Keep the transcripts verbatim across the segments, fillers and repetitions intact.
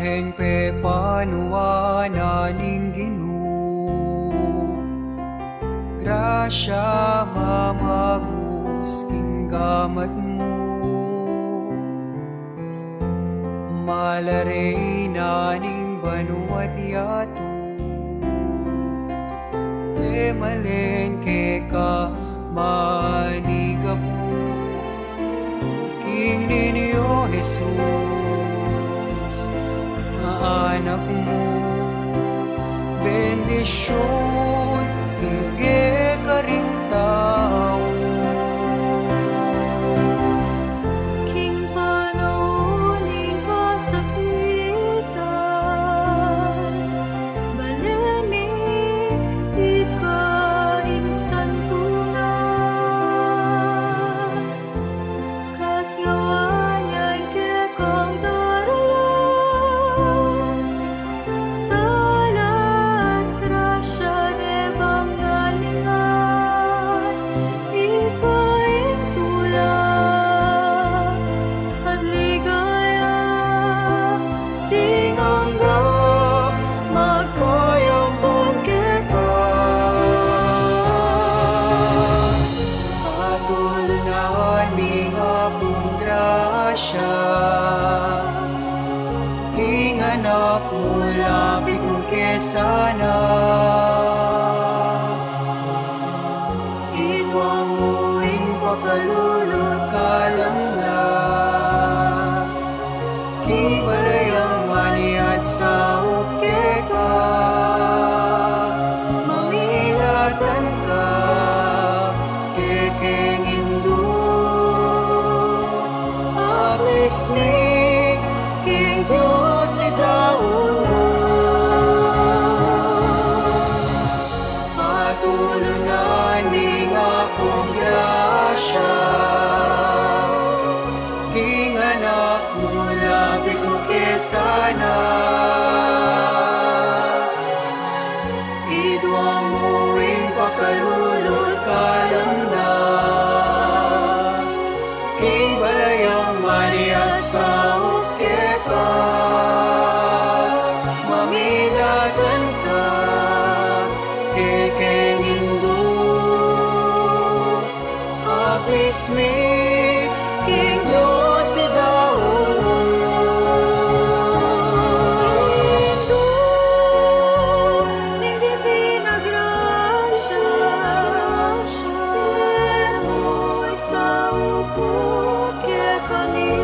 Ing pepanuan na ning Ginu, grasya mamagus king gamat mu, malare na ning banua't yatu, e malen keka manigapu. King Niño Jesus, anak mu, bendisyun ibie karing tau. King panaun ning kasakitan, bale mi ika ing santunan. Kasngawaan yang kekang daralan, sala at grasya ne bang nalingan, ika ing tula at ligaya, ding angga magpayampun keka. Patulunan ning Apung grasya, king anak mu, lapit mu ke sana. Idwang mu ing pakalulu't kalamnan, king balayan maniat saup keka, mamilatan ka kekeng Indu. Aplis mi king Dios i Daud. Patulunan ning Apung grasya, king anak mu, lapit mu ke sana. Idwang mu ing pakalulu't kalamnan, king balayan maniat saup keka, mamilatan ka kekeng Indu. Aplis mi king Dios i Daud. Ning Divina Grasya, pie mu saup kekami.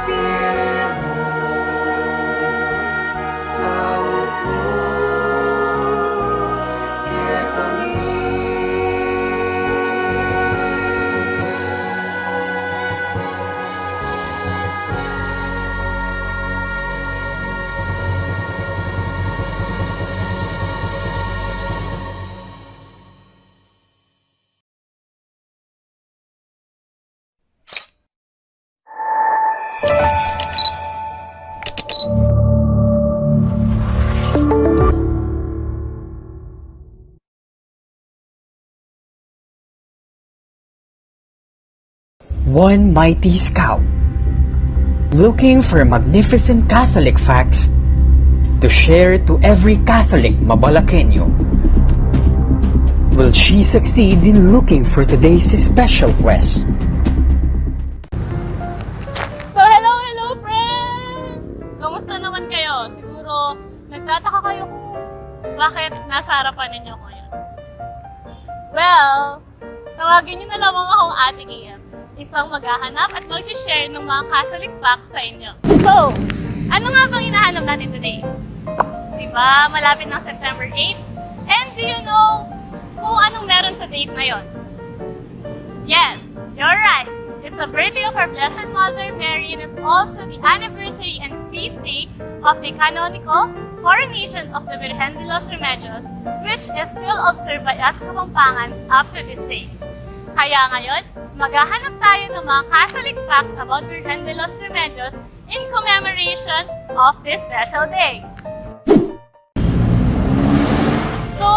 Pie mu saup kekami. One mighty scout, looking for magnificent Catholic facts to share to every Catholic Mabalaqueño. Will she succeed in looking for today's special quest? So, hello, hello, friends! Kamusta naman kayo? Siguro, nagtataka kayo kung bakit nasa harapan ninyo ko yun. Well, tawagin niyo na lamang akong Ate Kim, isang maghahanap at mag-share ng mga Catholic facts sa inyo. So, ano nga bang hinahanap natin today? Diba, malapit ng September eight? And do you know kung anong meron sa date na yon? Yes, you're right. It's the birthday of our Blessed Mother Mary, and it's also the anniversary and feast day of the canonical coronation of the Virgen de los Remedios, which is still observed by us Kapampangans up to this day. Kaya ngayon, maghahanap tayo ng mga Catholic facts about Virgen de los Remedios in commemoration of this special day. So,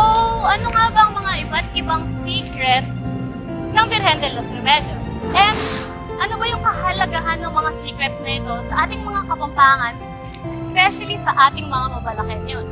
ano nga ba ang mga iba't ibang secrets ng Birhen de los Remedios? And Ano ba yung kahalagahan ng mga secrets na ito sa ating mga Kapampangans, especially sa ating mga Mabalaqueños?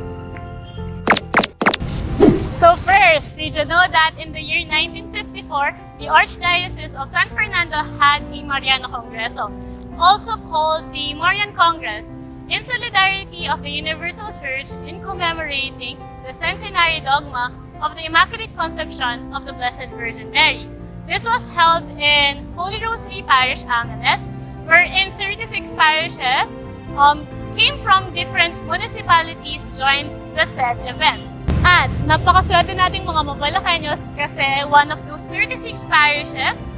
So first, did you know that in the year nineteen fifty-four, the Archdiocese of San Fernando had a Mariano Congreso, also called the Marian Congress, in solidarity of the Universal Church in commemorating the centenary dogma of the Immaculate Conception of the Blessed Virgin Mary. This was held in Holy Rosary Parish, Angeles, wherein thirty-six parishes um, came from different municipalities joined the said event. At napakaswerte nating mga Mabalaqueños kasi one of those thirty-six parishes,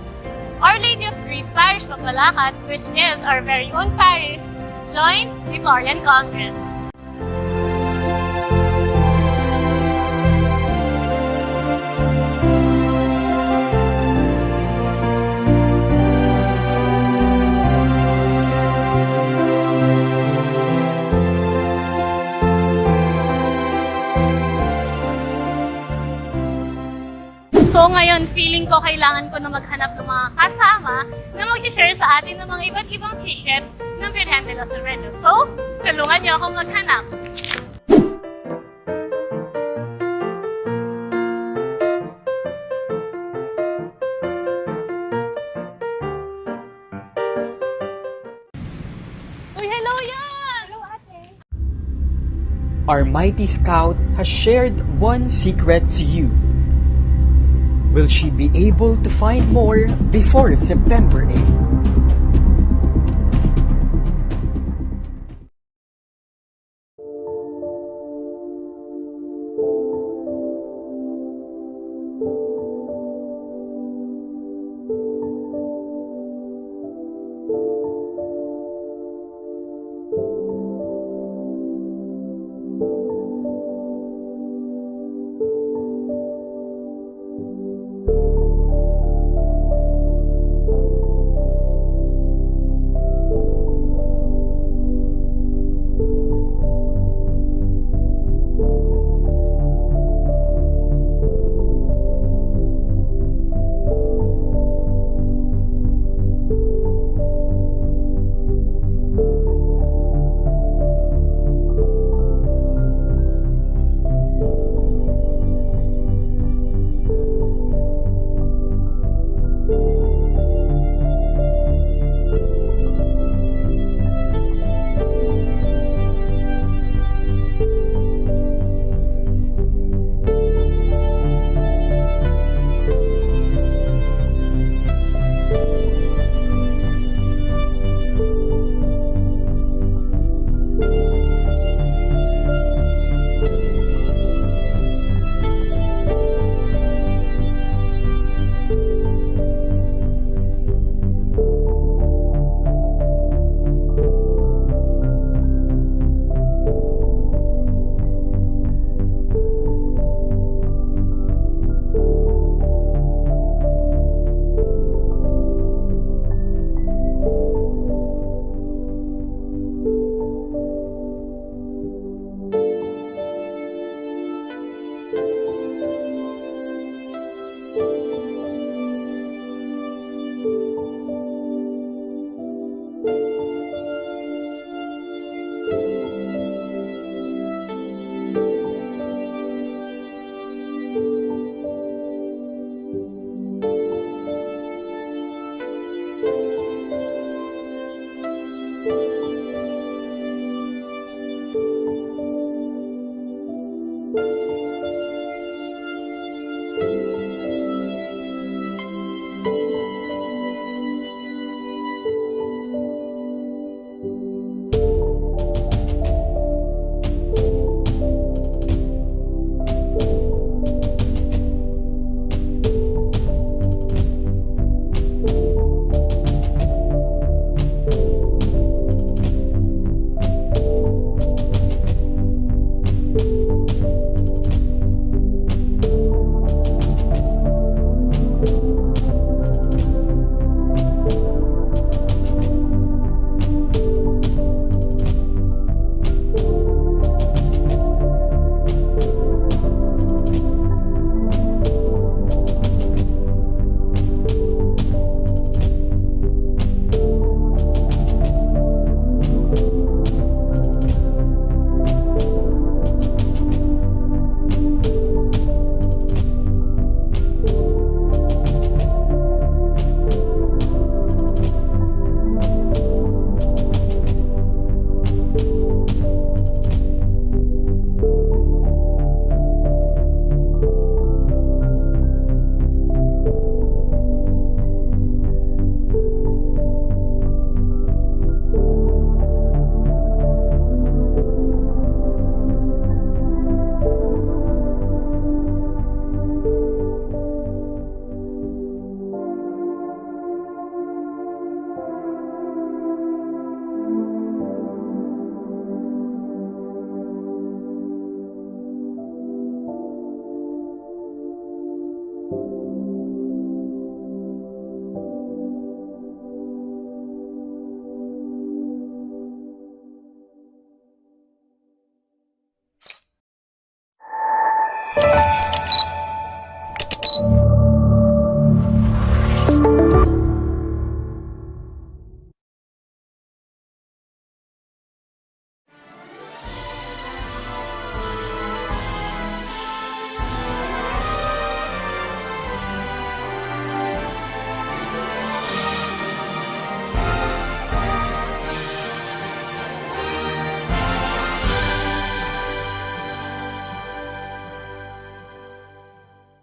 Our Lady of Grace Parish, Mabalacat, which is our very own parish, joined the Marian Congress. So ngayon, feeling ko kailangan ko na maghanap ng mga kasama na mag-share sa atin ng mga iba't ibang secrets ng Birhen de los Remedios. So, tulungan niyo akong maghanap. Uy, hello, Yan! Hello, ate. Our mighty scout has shared one secret to you. Will she be able to find more before September eight?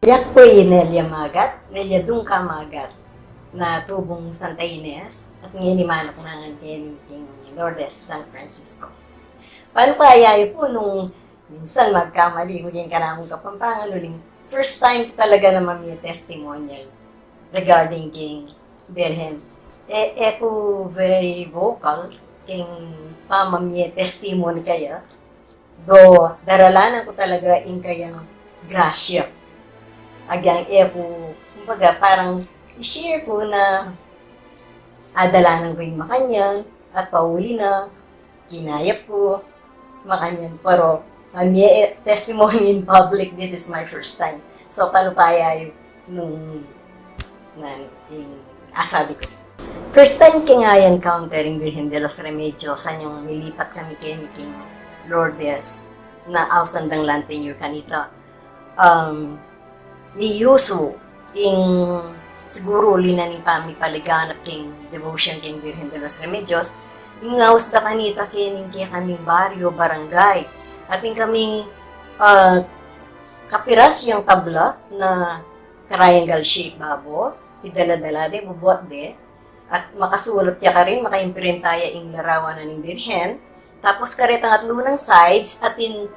Yak pu i Nelia Magat, Nelia Dungca Magat, na tubung Santa Ines, at ngeni manuk na ngan keni king Lourdes, San Francisco. Panukayan yu pu nung minsan magkamali ku king kanakung Kapampangan, uling first time ku talaga na mamie testimonial regarding king Birhen. E, e ku very vocal king pamamie testimony kaya, do daralanan ku talaga ing kayang grasya. Agyang e ku, kumbaga, parang i-share ku na adalanan ku ing makanyan, at pauli na, kinayap ku, makanyan, pero mamie testimony in public, this is my first time. So, panukayan yu nung, na, ing asabi ku. First time king a-encounter ing Birhen de los Remedios, anyang milipat kami keni king Lourdes, na ausan dang lantern kanita. Um, miyusu ing, siguru uli na ning pamipaliganap king devotion king Birhen de los Remedios, ing aus da kanita keni king kekaming baryo, barangay. At ing kaming, ah, kapiras yang tabla na triangle shape babo, idala-dala de, bubuat de, at makasulat ya karin, makaimprenta ya ing larawan na ning Birhen. Tapos karetang atlu nang sides, atin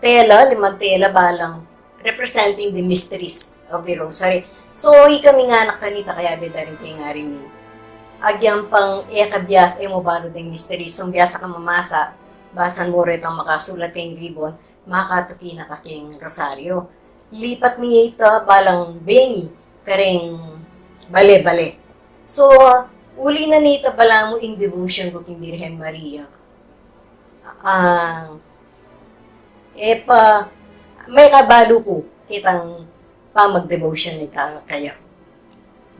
tela, limang tela, balang representing the mysteries of the Rosary. So, ikami ngan kanita kayabe da ring pengari mi. Agyang pang e ka biasa, e mu balu deng mysteries, so biasa ka mamasa, basan mu retang makasulat king ribbon, makatuki na ka king Rosario. Lipat mi ita balang bengi kareng bale-bale. So, uli na nita balamu ing devotion ku king Birhen Maria. Ah, e pa, mekabalu ku kitang pamag-devotion nita kaya.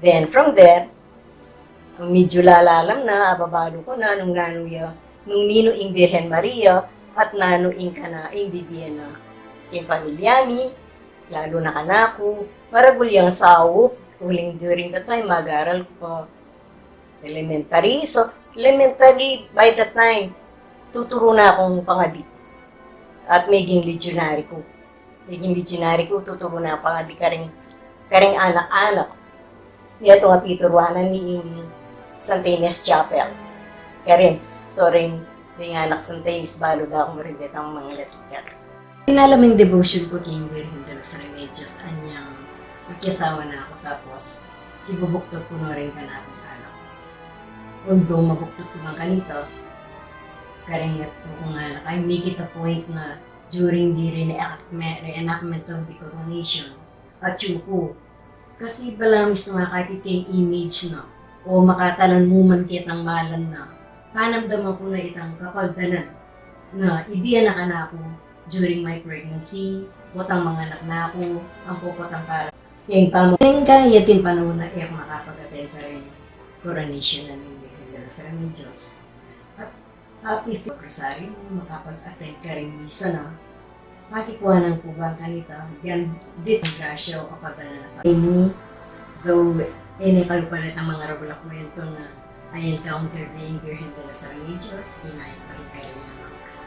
Then, from there, medyu lalalam na, ababalu ku na nung nanu ya, nung ninu ing Birhen Maria, at nanu ing kanaing bibie na king pamilya mi, lalu na kanaku, maragul yang saup, uling during the time, mag-aral ku pa elementary. So, elementary, by the time, tuturu na kung pangadi. At meging legionary ku. Meging legionary ku, tuturu na pangadi karing, karing anak-anak. Nia, tung apituruan na mi ing Santa Ines Chapel. Karin, so ring, ring anak Santa Ines, balu da kung rin detang mangalati ka. Inalam ing devotion ku king Birhen de los Remedios, anyang magkasawa na ku, tapos ibubuktud ku no ring kanakung anak. Although mabuktud ku man kanita, karing anak kung anak, I make it a point na during the reenact-, reenactment of the coronation, atyu ku. Kasi balamu mismu makakit ing image na, o makatalan mu man ketang malan na, panamdaman ku na itang kapagdanan na ibie na kanaku during my pregnancy, potang manganak na ku, ampo potang para. Ing pamu-, ning kaya atin panaun na e ku makapag-attend karing coronation na ning Birhen de los Remedios. At happy fi-, Rosario, makapag-attend karing misa na. Pakikuanan ku bang kanita, yan, dit grasya o kapagdanan na pa. Ini, though, ini kalupa na itang maragul a kuwentu na a-encounter da ing Birhen de los Remedios, kinayap pa rin karing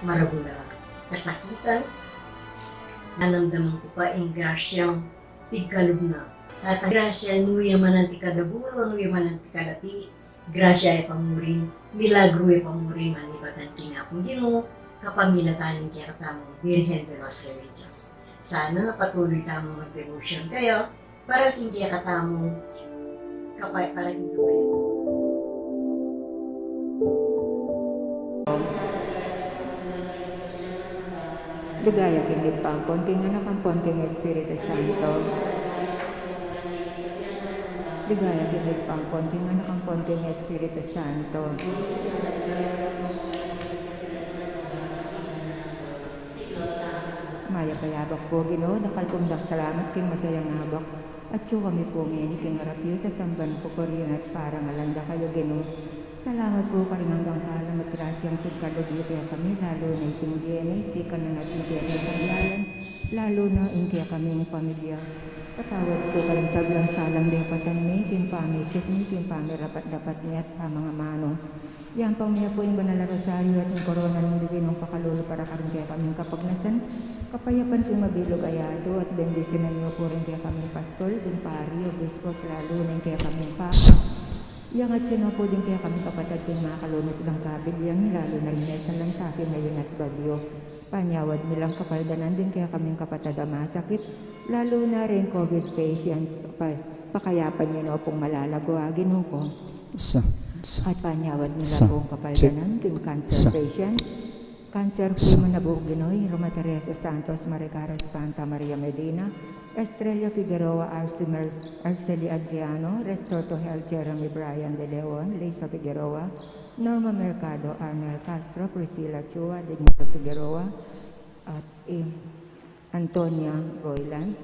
maragul a kasakitan. Nanamdaman ku pa ing grasyang pigkalub na. At ing grasya, nu ya man anti kadagul, nu ya man anti kalati, grasya ya pa murin, milagru ya pa murin, manibatan king Apung Ginu, kapamilatan ning kekatamung Birhen de los Remedios. Sana patuloy tamung mag-devotion kaya, para king kekatamung kapay-, para king kapayapaan. Ligaya king Ibpa, ampon king Anak, ampon king Espiritu Santo. Ligaya king Ibpa, ampon king Anak, ampon king Espiritu Santo. Mayap a yabak pu, Ginu, dakal kung dakal salamat king masayang abak. Atyu kami pu ngeni king arap yu, sasamban ku karin at parangalan da kayu, Ginu. Salamat pu karing anggang kalam at grasyang pigkalub yu kekami, lalu na iting bie na isikan na nating kekami, lalu na ing kekaming pamilya. Patawad pu karing sablang salang dapatan mi, king pamisik mi, king pamirapat-dapat mi at pamangamanu. Yang pamie pu ing banal a rosaryu at ing korona ning Ginung pakalulu para karing kekaming kapagnasan, kapayapan king mabilug a yatu, at bendisyunan yu pu ring kekaming pastol, ding pari, obispos, lalu na ing kekaming papa. Iyangat yu na pu ding kekaming kapatad king makalunus dang kabilyang, lalu na ring mesan lang taki ngayun at bagyu. Panyawad mi lang kapaldanan ding kekaming kapatad a masakit, lalu na ring covid patients, pa, pakayapan yu na pung malalagu a Ginu ku. Sa, sa, at panyawad mi lang pung kapaldanan king cancer patient, cancer pu, Manabu Ginoy, Roma Teresa Santos, Maricar Espanta, Maria Medina, Estrella Figueroa, Arsimer, Arceli Adriano, restore to health, Jeremy Brian De Leon, Lisa Figueroa, Norma Mercado, Arnel Castro, Priscilla Chua, Daniel Figueroa, at, eh, Antonia Royland,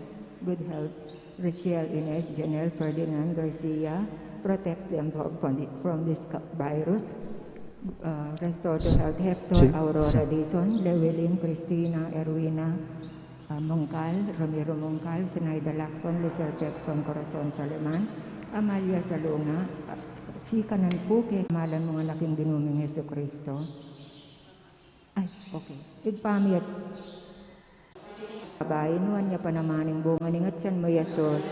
good health, Rachel Ines, Janelle Ferdinand Garcia, protect them from, from the, from this ca-, virus. Uh, restore to health, Hector, Aurora Dizon, Llewellyn, Christina, Erwina, uh, Mongcal, Ramiro Mongcal, Sinaida Lacson, Lisel Jackson, Corazon Saleman, Amalia Salunga, uh, sikanan pu king kamalan mung anak ing Ginu ming Jesucristo. Ay, okay. Ibpa mi at babai, nuan ya pa naman ing bunga ning atian mu, Jesus.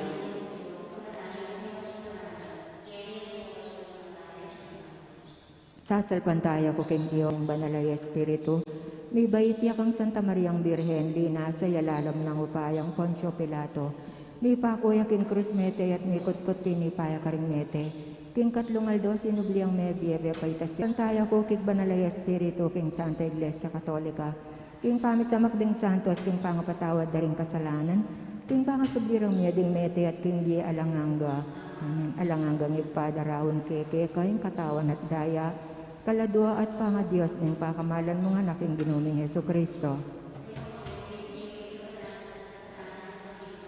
Sasalpantaya ku king Dios, Banal a Espiritu, mibait ya kang Santa Mariang Birhen, linasa ya lalam nang upayang Poncio Pilato, mipaku ya king krus, mete ya at mikutkut, tinipa ya karing mete, king katlung aldo sinubli yang mebie, paitas ya. Sasalpantaya ku king Banal a Espiritu, king Santa Iglesia Katolika, king pamisamak ding santos, king pangapatawad da ring kasalanan, king pangasubli rang mie ding mete at king bie alang angga. Amen. Alang anggang Ibpa, daraun ke keka ing katawan at daya, kaladua at pangadios ning pakamalan mung anak ing Ginu ming Jesucristo.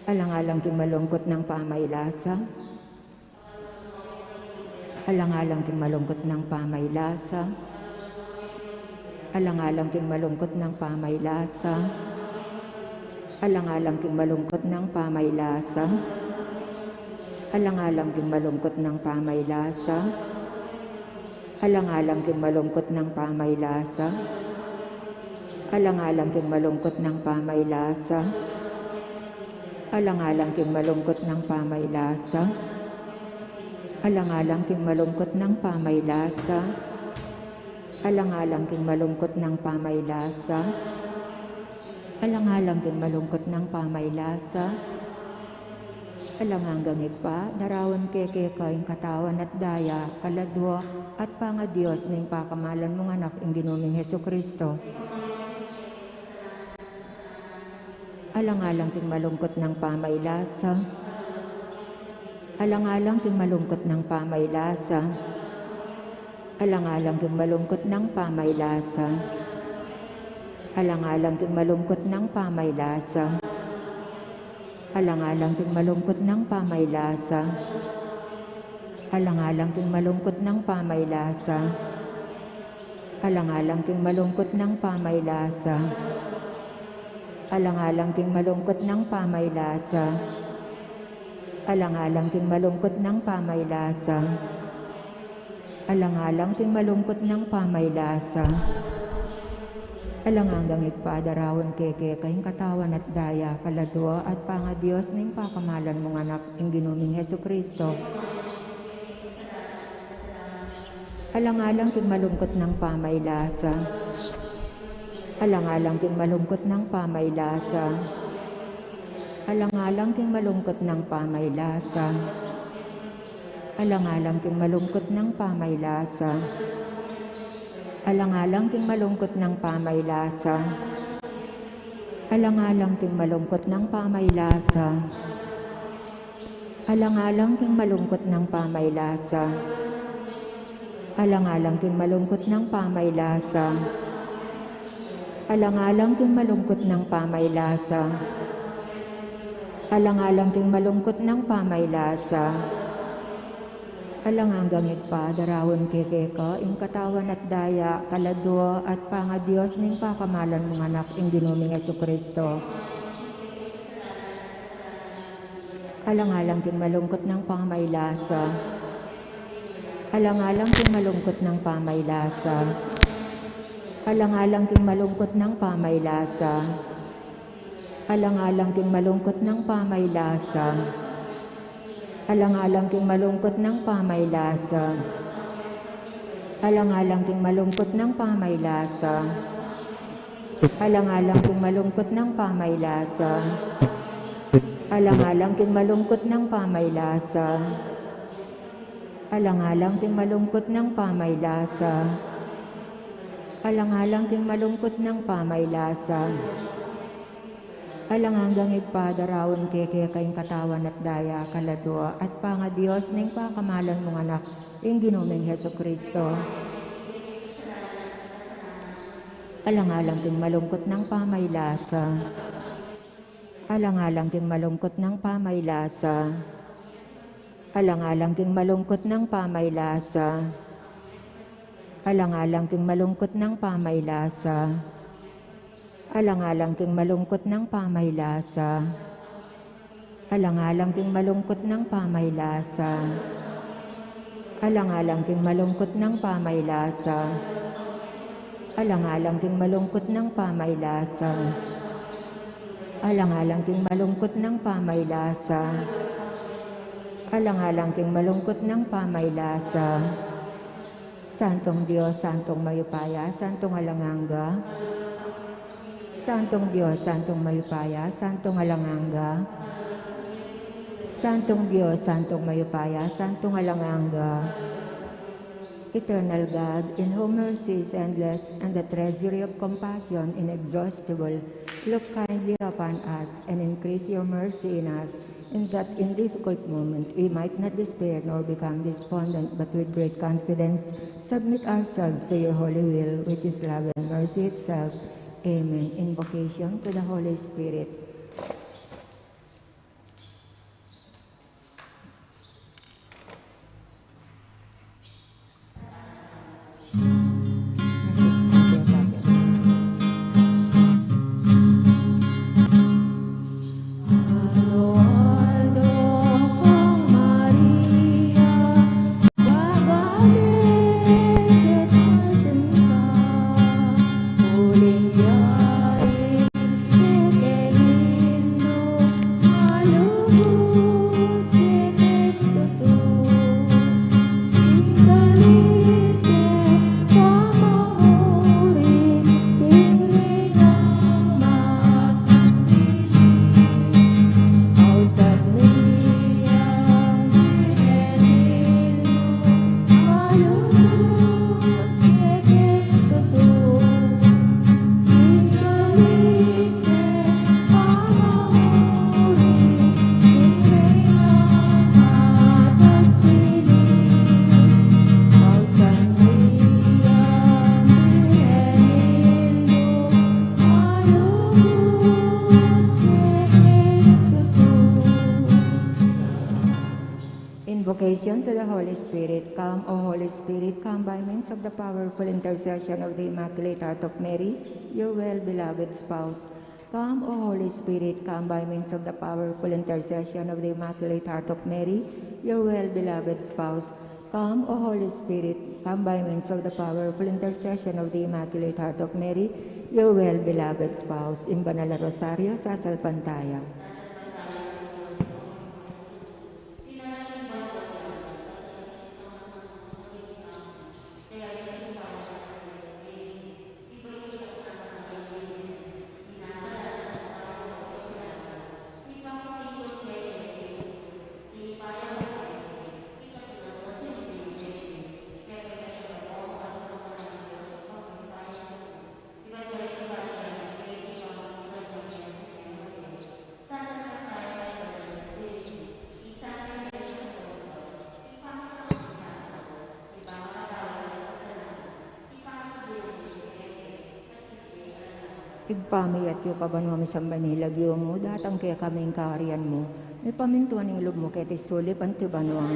Alang-alang king malungkut nang pamailasa. Alang-alang king malungkut nang pamailasa. Alang-alang king malungkut nang pamailasa. Alang-alang king malungkut nang pamailasa. Alang-alang king malungkut nang pamailasa. Alang-alang king malungkut nang pamailasa. Alang-alang king malungkut nang pamailasa. Alang-alang king malungkut nang pamailasa. Alang-alang king malungkut nang pamailasa. Alang-alang king malungkut nang pamailasa. Alang-alang king malungkut nang pamailasa. Alang anggang Ibpa, daraun ke keka ing katawan at daya, kaladua at pangadios ning pakamalan mung anak ing Ginu ming Jesucristo. Alang-alang king malungkut nang pamailasa. Alang-alang king malungkut nang pamailasa. Alang-alang king malungkut nang pamailasa. Alang-alang king malungkut nang pamailasa. Alang-alang king malungkut nang pamailasa. Alang-alang king malungkut nang pamailasa. Alang-alang king malungkut nang pamailasa. Alang-alang king malungkut nang pamailasa. Alang-alang king malungkut nang pamailasa. Alang-alang king malungkut nang pamailasa. Alang anggang Ibpa, daraun ke keka ing katawan at daya, kaladua at pangadios ning pakamalan mung anak ing Ginu ming Jesucristo. Alang-alang king malungkut nang pamailasa. Alang-alang king malungkut nang pamailasa. Alang-alang king malungkut nang pamailasa. Alang-alang king malungkut nang pamailasa. Alang-alang king malungkut nang pamailasa. Alang-alang king malungkut nang pamailasa. Alang-alang king malungkut nang pamailasa. Alang-alang king malungkut nang pamailasa. Alang-alang king malungkut nang pamailasa. Alang-alang king malungkut nang pamailasa. Alang anggang Ibpa, daraun ke keka ing katawan at daya, kaladua at pangadios ning pakamalan mung anak ing Ginu ming Jesucristo. Alang-alang king malungkut nang pamailasa. Alang-alang king malungkut nang pamailasa. Alang-alang king malungkut nang pamaylasa. Alang-alang king malungkut nang pamaylasa. Alang-alang king malungkut nang pamaylasa. Alang-alang king malungkut nang pamaylasa. Alang-alang king malungkut nang pamaylasa. Alang-alang king malungkut nang pamaylasa. Alang-alang king malungkut nang pamaylasa. Alang-alang king malungkut nang pamaylasa. Alang anggang Ibpa, daraun ke keka ing katawan at daya, kaladua at pangadios ning pakamalan mung Anak, ing Ginu ming Jesucristo. Alang-alang king malungkut nang pamaylasa. Alang-alang king malungkut nang pamaylasa. Alang-alang king malungkut nang pamaylasa. Alang-alang king malungkut nang pamaylasa. Alang-alang king malungkut nang pamaylasa. Alang-alang king malungkut nang pamaylasa. Alang-alang king malungkut nang pamaylasa. Alang-alang king malungkut nang pamaylasa. Alang-alang king malungkut nang pamaylasa. Alang-alang king malungkut nang pamaylasa. Santong Dios, Santong mayupaya, Santong alang angga. Santong Dios, Santong mayupaya, Santong alang angga. Santong Dios, Santong mayupaya, Santong alang angga. Eternal God, in whom mercy is endless and the treasury of compassion inexhaustible, look kindly upon us and increase your mercy in us, in that in difficult moment we might not despair nor become despondent, but with great confidence submit ourselves to your holy will, which is love and mercy itself. Amen. Invocation to the Holy Spirit. Invocation to the Holy Spirit. Come, O Holy Spirit, come by means of the powerful intercession of the Immaculate Heart of Mary, your well-beloved spouse. Come, O Holy Spirit, come by means of the powerful intercession of the Immaculate Heart of Mary, your well-beloved spouse. Come, O Holy Spirit, come by means of the powerful intercession of the Immaculate Heart of Mary, your well-beloved spouse. Ing Banal a Rosario, sasalpantaya. Ibpa mi, atsu ka banua, misamban ya ing lagyu mu, datang kekami ing kayarian mu, mipamintuan ing lub mu keti sulip anti banua.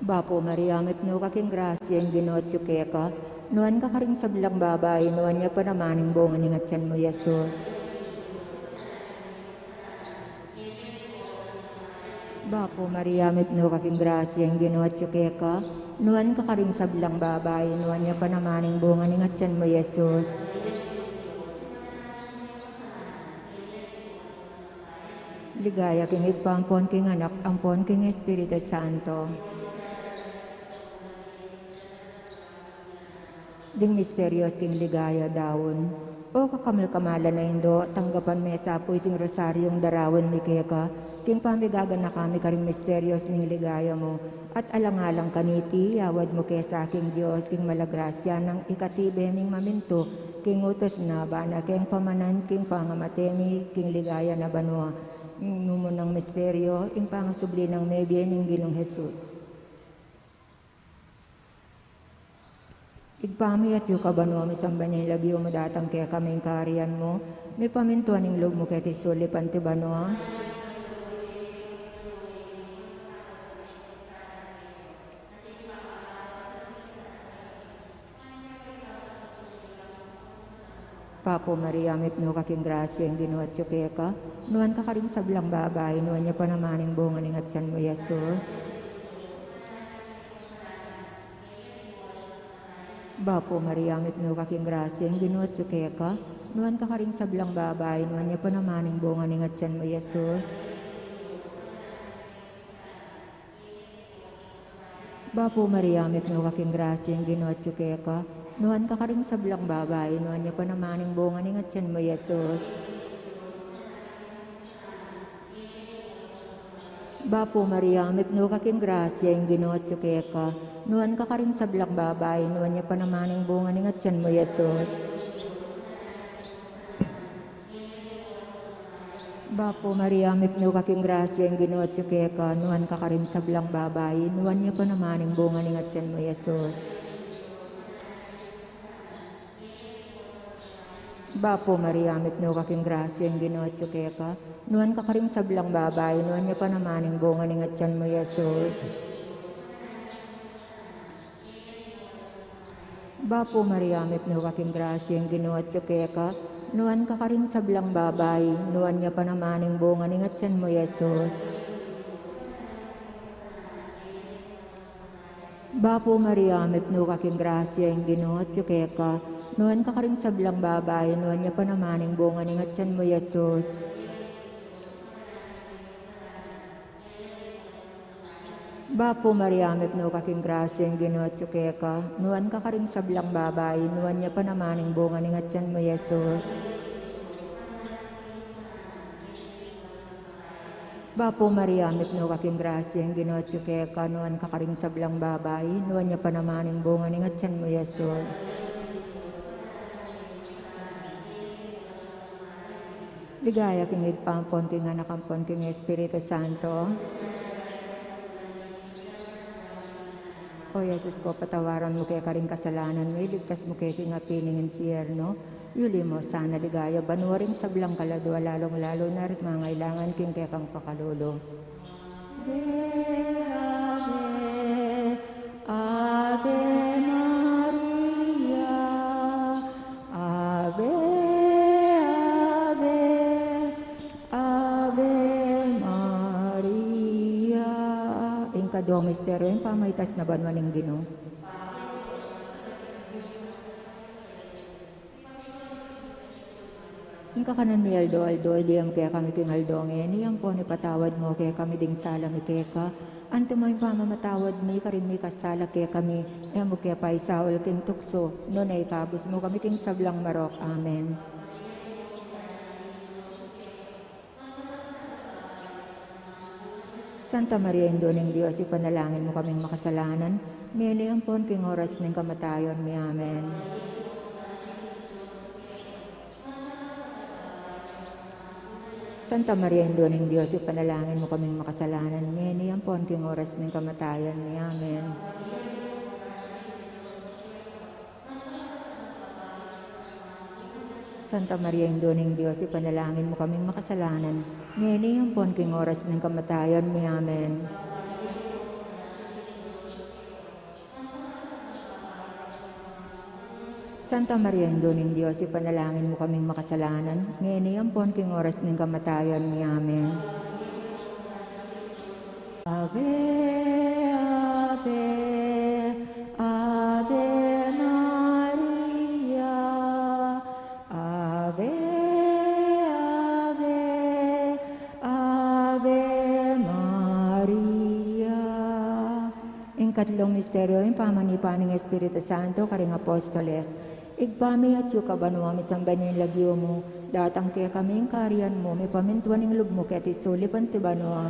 Bapu Maria, mipnu ka king grasya, ing Ginu atyu keka, nuan ka karing sablang babai, nuan ya pa naman ing bunga ning atyan mu, Jesus. Bapu Maria, mipnu ka king grasya, ing Ginu atyu keka, nuan ka karing sablang babai, nuan ya pa naman ing bunga ning atyan mu, Jesus. Ligaya king Ibpa, ampon king Anak, ampon king Espiritu Santo. Ding misterios king ligaya daun. O kakamil-kamalan a Indu, tanggapan me sa pu iting rosaryung daraun mi keka, king pamigaganaka mi karing misterios ning ligaya mu, at alang-alang kaniti, yawad mu ke sa king Dios, king mala grasya nang ikatibe ming mamintu, king utus na, bana keng pamanan, king pangamate mi, king ligaya na banua. Numunang misteryo, ing pangasubli nang mebie ning Ginung Jesus. Ibpa mi, atyu ka banua, misamban ya ing lagyu mu, datang kekami ing kayarian mu, mipamintuan ing lub mu keti sulip anti banua. Bapu Maria, mipnu ka king grasya, ing Ginu atyu keka, nuan ka karing sablang babai, nuan ya pa naman ing bunga ning atyan mu, Jesus. Bapu Maria, mipnu ka king grasya, ing Ginu atyu keka, nuan ka karing sablang babai, nuan ya pa naman ing bunga ning atyan mu, Jesus. Bapu Maria, mipnu ka king grasya, ing Ginu atyu keka, nuan ka karing sablang babai, nuan ya pa naman ing bunga ning atyan mu, Jesus. Bapu Maria, mipnu ka king grasya, ing Ginu atyu keka, nuan ka karing sablang babai, nuan ya pa naman ing bunga ning atyan mu, Jesus. Bapu Maria, mipnu ka king grasya, ing Ginu atyu keka, nuan ka karing sablang babai, nuan ya pa naman ing bunga ning atyan mu, Jesus. Bapu Maria, mipnu ka king grasya, ing Ginu atyu keka, nuan ka karing sablang babai, nuan ya pa naman ing bunga ning atyan mu, Jesus. Bapu Maria, mipnu ka king grasya, ing Ginu atyu keka, nuan ka karing sablang babai, nuan ya pa naman ing bunga ning atyan mu, Jesus. Bapu Maria, mipnu ka king grasya, ing Ginu atyu keka, nuan ka karing sablang babai, nuan ya pa naman ing bunga ning atyan mu, Jesus. Bapu Maria, mipnu ka king grasya, ing Ginu atyu keka, nuan ka karing sablang babai, nuan ya pa naman ing bunga ning atyan mu, Jesus. Bapu Maria, mipnu ka king grasya, ing Ginu atyu keka, nuan ka karing sablang babai, nuan ya pa naman ing bunga ning atyan mu, Jesus. Ligaya king Ibpa, ampon king Anak, ampon king Espiritu Santo. O Jesus ku, patawaran mu ke karing kasalanan mi, iligtas mu ke king api ning infierno, yuli mu sana ligaya banua ring sablang kaladua, lalung-lalu na ring mangailangan king kekang pakalulu. Ave, Ave, Ave Maria, Ave, Ave, Ave Maria. Ing kaduang misteryo, ing pamaitas na banua ning Ginu. Ing kakanan mi aldo-aldo, ibie mu kekami king aldo ngeni, ampon ipatawad mu kekami ding sala mi keka, anti mo ing pamamatawad mi karing mikasala kekami, e mu ke paisaul king tuksu, nune ikabus mu kami king sablang marok. Amen. Santa Maria, Indu ning Dios, ipanalangin mu kaming makasalanan, ngeni ampon king oras ning kamatayan mi. Amen. Santa Maria, Indu ning Dios, ipanalangin mu kaming makasalanan, ngeni ampon king oras ning kamatayan mi. Amen. Santa Maria, Indu ning Dios, ipanalangin mu kaming makasalanan, ngeni ampon king oras ning kamatayan mi. Amen. Santa Maria, Indu ning Dios, ipanalangin mu kaming makasalanan, ngeni ampon king oras ning kamatayan mi. Amen. Ave, ave, ave Maria, ave, ave, ave Maria. Ing katlung misteryo, ing pamanipa ning Espiritu Santo karing apostoles. Ibpa mi, atsu ka banua, misamban ya ing lagyu mu, datang kekami ing kayarian mu, mipamintuan ing lub mu keti sulip anti banua.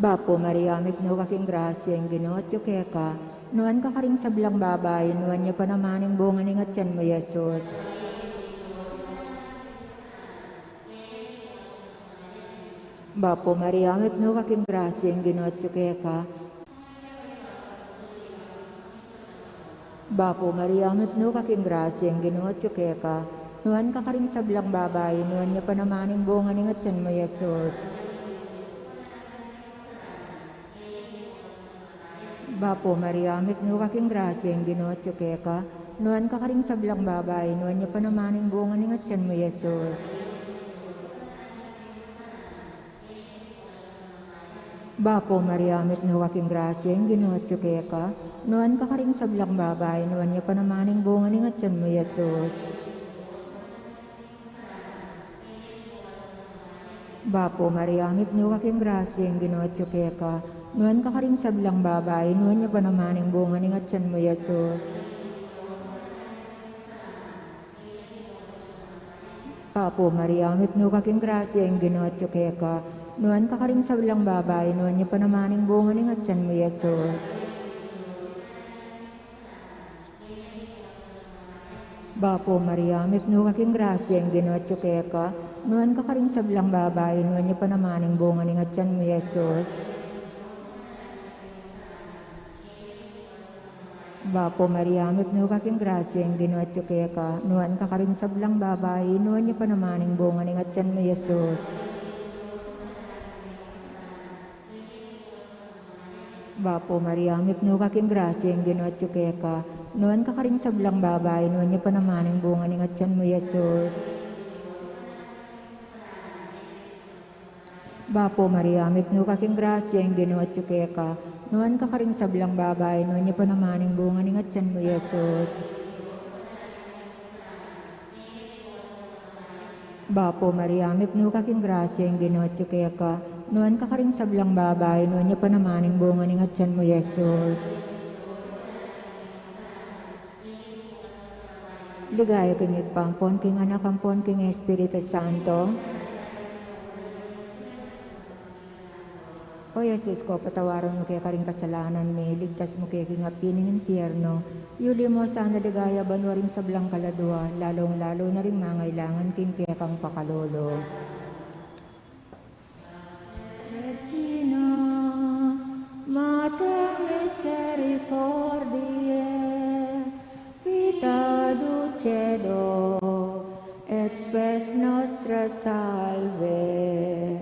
Bapu Maria, mipnu ka king grasya, ing Ginu atyu keka. Nuan ka karing sablang babai, nuan ya pa naman ing bunga ning atyan mu, Jesus. Bapu Maria, mipnu ka king grasya, ing Ginu atyu keka. Bapu Maria, mipnu ka king grasya, ing Ginu atyu keka. Nuan ka karing sablang babai, nuan ya pa naman ing bunga ning atyan mu, Jesus. Bapu Maria, mipnu ka king grasya, ing Ginu atyu keka. Nuan ka karing sablang babai, nuan ya pa naman ing bunga ning atyan mu, Jesus. Bapu Maria, mipnu ka king grasya, ing Ginu atyu keka. Nuan ka karing sablang babai, nuan ya pa naman ing bunga ning atyan mu, Jesus. Bapu Maria, mipnu ka king grasya, ing Ginu atyu keka. Nuan ka karing sablang babai, nuan ya pa naman ing bunga ning atyan mu, Jesus. Bapu Maria, mipnu ka king grasya, ing Ginu atyu keka. Nuan ka karing sablang babai, nuan ya pa naman ing bunga ning atyan mu, Jesus. Bapu Maria, mipnu ka king grasya, ing Ginu atyu keka. Nuan ka karing sablang babai, nuan ya pa naman ing bunga ning atyan mu, Jesus. Bapu Maria, mipnu ka king grasya, ing Ginu atyu keka. Nuan ka karing sablang babai, nuan ya pa naman ing bunga ning atyan mu, Jesus. Bapu Maria, mipnu ka king grasya, ing Ginu atyu keka. Nuan ka karing sablang babai, nuan ya pa naman ing bunga ning atyan mu, Jesus. Bapu Maria, mipnu ka king grasya, ing Ginu atyu keka. Nuan ka karing sablang babai, nuan ya pa naman ing bunga ning atyan mu, Jesus. Bapu Maria, mipnu ka king grasya, ing Ginu atyu keka. Nuan ka karing sablang babai, nuan ya pa naman ing bunga ning atyan mu, Jesus. Ligaya king Ibpa, ampon king Anak, ampon king Espiritu Santo. O Jesus ku, patawaran mu ke karing kasalanan mi, iligtas mu ke king api ning impyerno, iuli mu sana king ligaya banua ring sablang kaladua, lalung-lalu na ring mangailangan king kekang pakalulu. Regina, Mater misericordiae, vita dulcedo et spes nostra salve.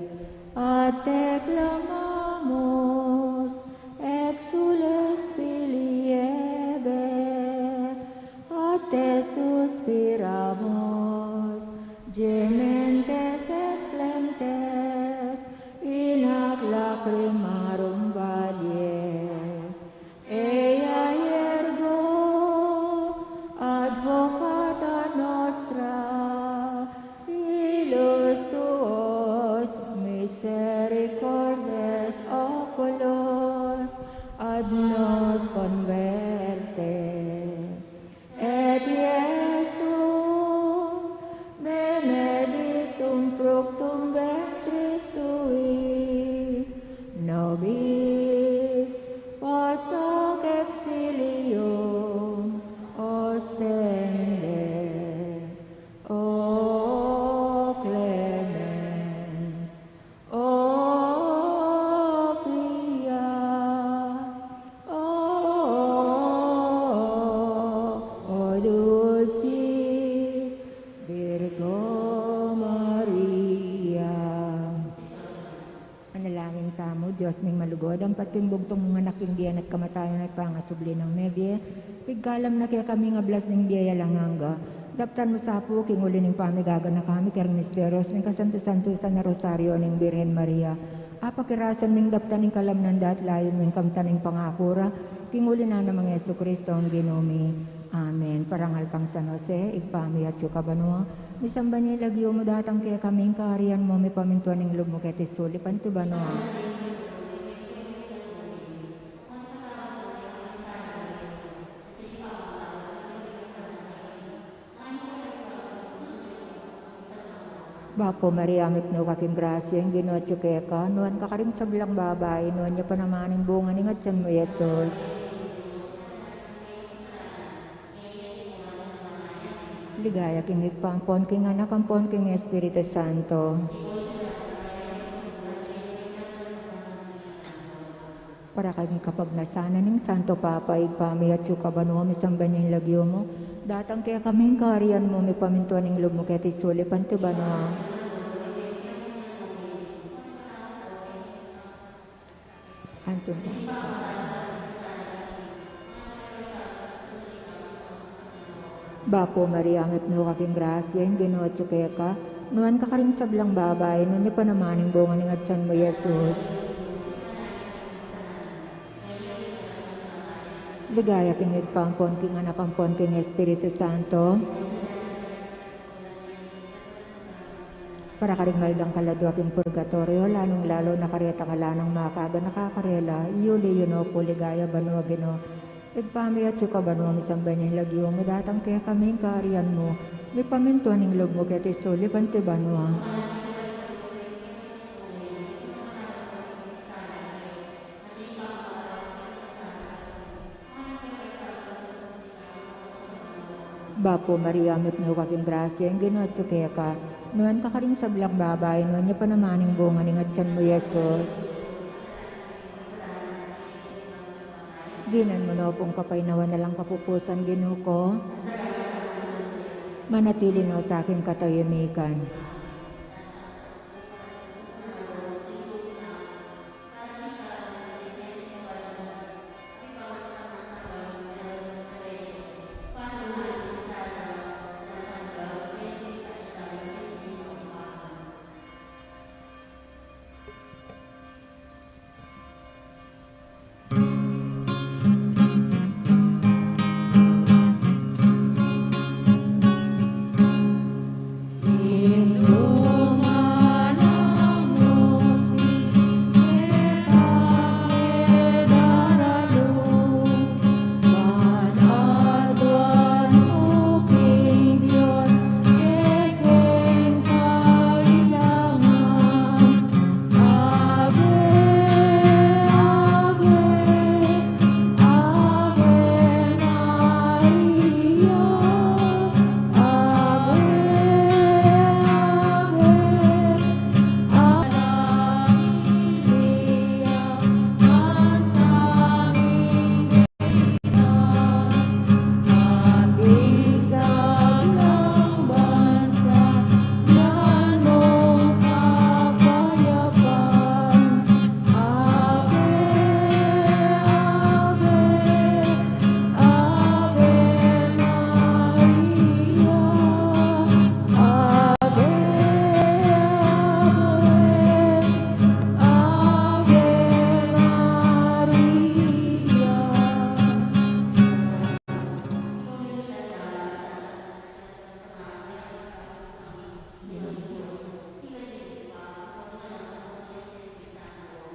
A te clamamus, exsules filii Hevae, a te suspiramus, gementes et flentes in hac lacrimarum valle. Ea ergo advocata nostra, illusus tuus misericordes oculos ad nos converte. Et Iesum, benedictum fructum ventris tui, nobis, post hoc exilium ostende. O clemens, o pia, o Dampat king bugtung mung anak, king bie na at kamatayan at pangasubli nang mebie, pigkalam na kekami ing ablas ning bie alang angga. Daptan mu sa pu king uli ning pamigaganaka mi king misteryos ning kasantu-santusan a Rosario ning Birhen Maria. Apakirasan ming daptan ing kalamnan da at layun ming kamtan ing pangaku ra, king uli na namang Jesucristo ing Ginu mi. Amen. Parangal kang San Jose, Ibpa mi atsu ka banua, misamban ya ing lagyu mu, datang kekami ing kayarian mu, mipamintuan ing lub mu keti sulip anti banua. Bapu Maria, mipnu ka king grasya, ing Ginu atsu keka, nuan ka karing sablang babai, nuan ya pa naman ing bunga ning atyan mu, Jesus. Ligaya king Ibpa ampon king Anak ampon king Espiritu Santo. Para king kapagnasan na ning Santo Papa, Ibpa mi atsu ka banua, misamban ya ing lagyu mu, datang kekami ing kayarian mu, mipamintuan ing lub mu keti sulip anti banua. Anti banua. Bapu Maria, mipnu ka king grasya, ing Ginu atsu keka, nuan ka karing sablang babai, nuan ya pa naman ing bunga ning atyan mu, Jesus. Ligaya king Ibpa ampon king Anak ampon king Espiritu Santo. Para karing maldang kaladua king purgatoryo, lalung-lalu na kareta kalanang makaganaka karela, iyuli yu no pu king ligaya banua, Ginu. Ibpa mi atsu ka banua, misamban ya ing lagyu mu, datang kekami ing kayarian mu, mipamintuan ing lub mu keti sulip anti banua. Bapu Maria, mipnu ka king grasya, ing Ginu atsu keka, nuan ka karing sablang babai, nuan ya pa naman ing bunga ning atyan mu, Jesus. Dinan mu no pung kapaynawan alang kapupusan, Ginu ku. Manatili no sa king katahimikan.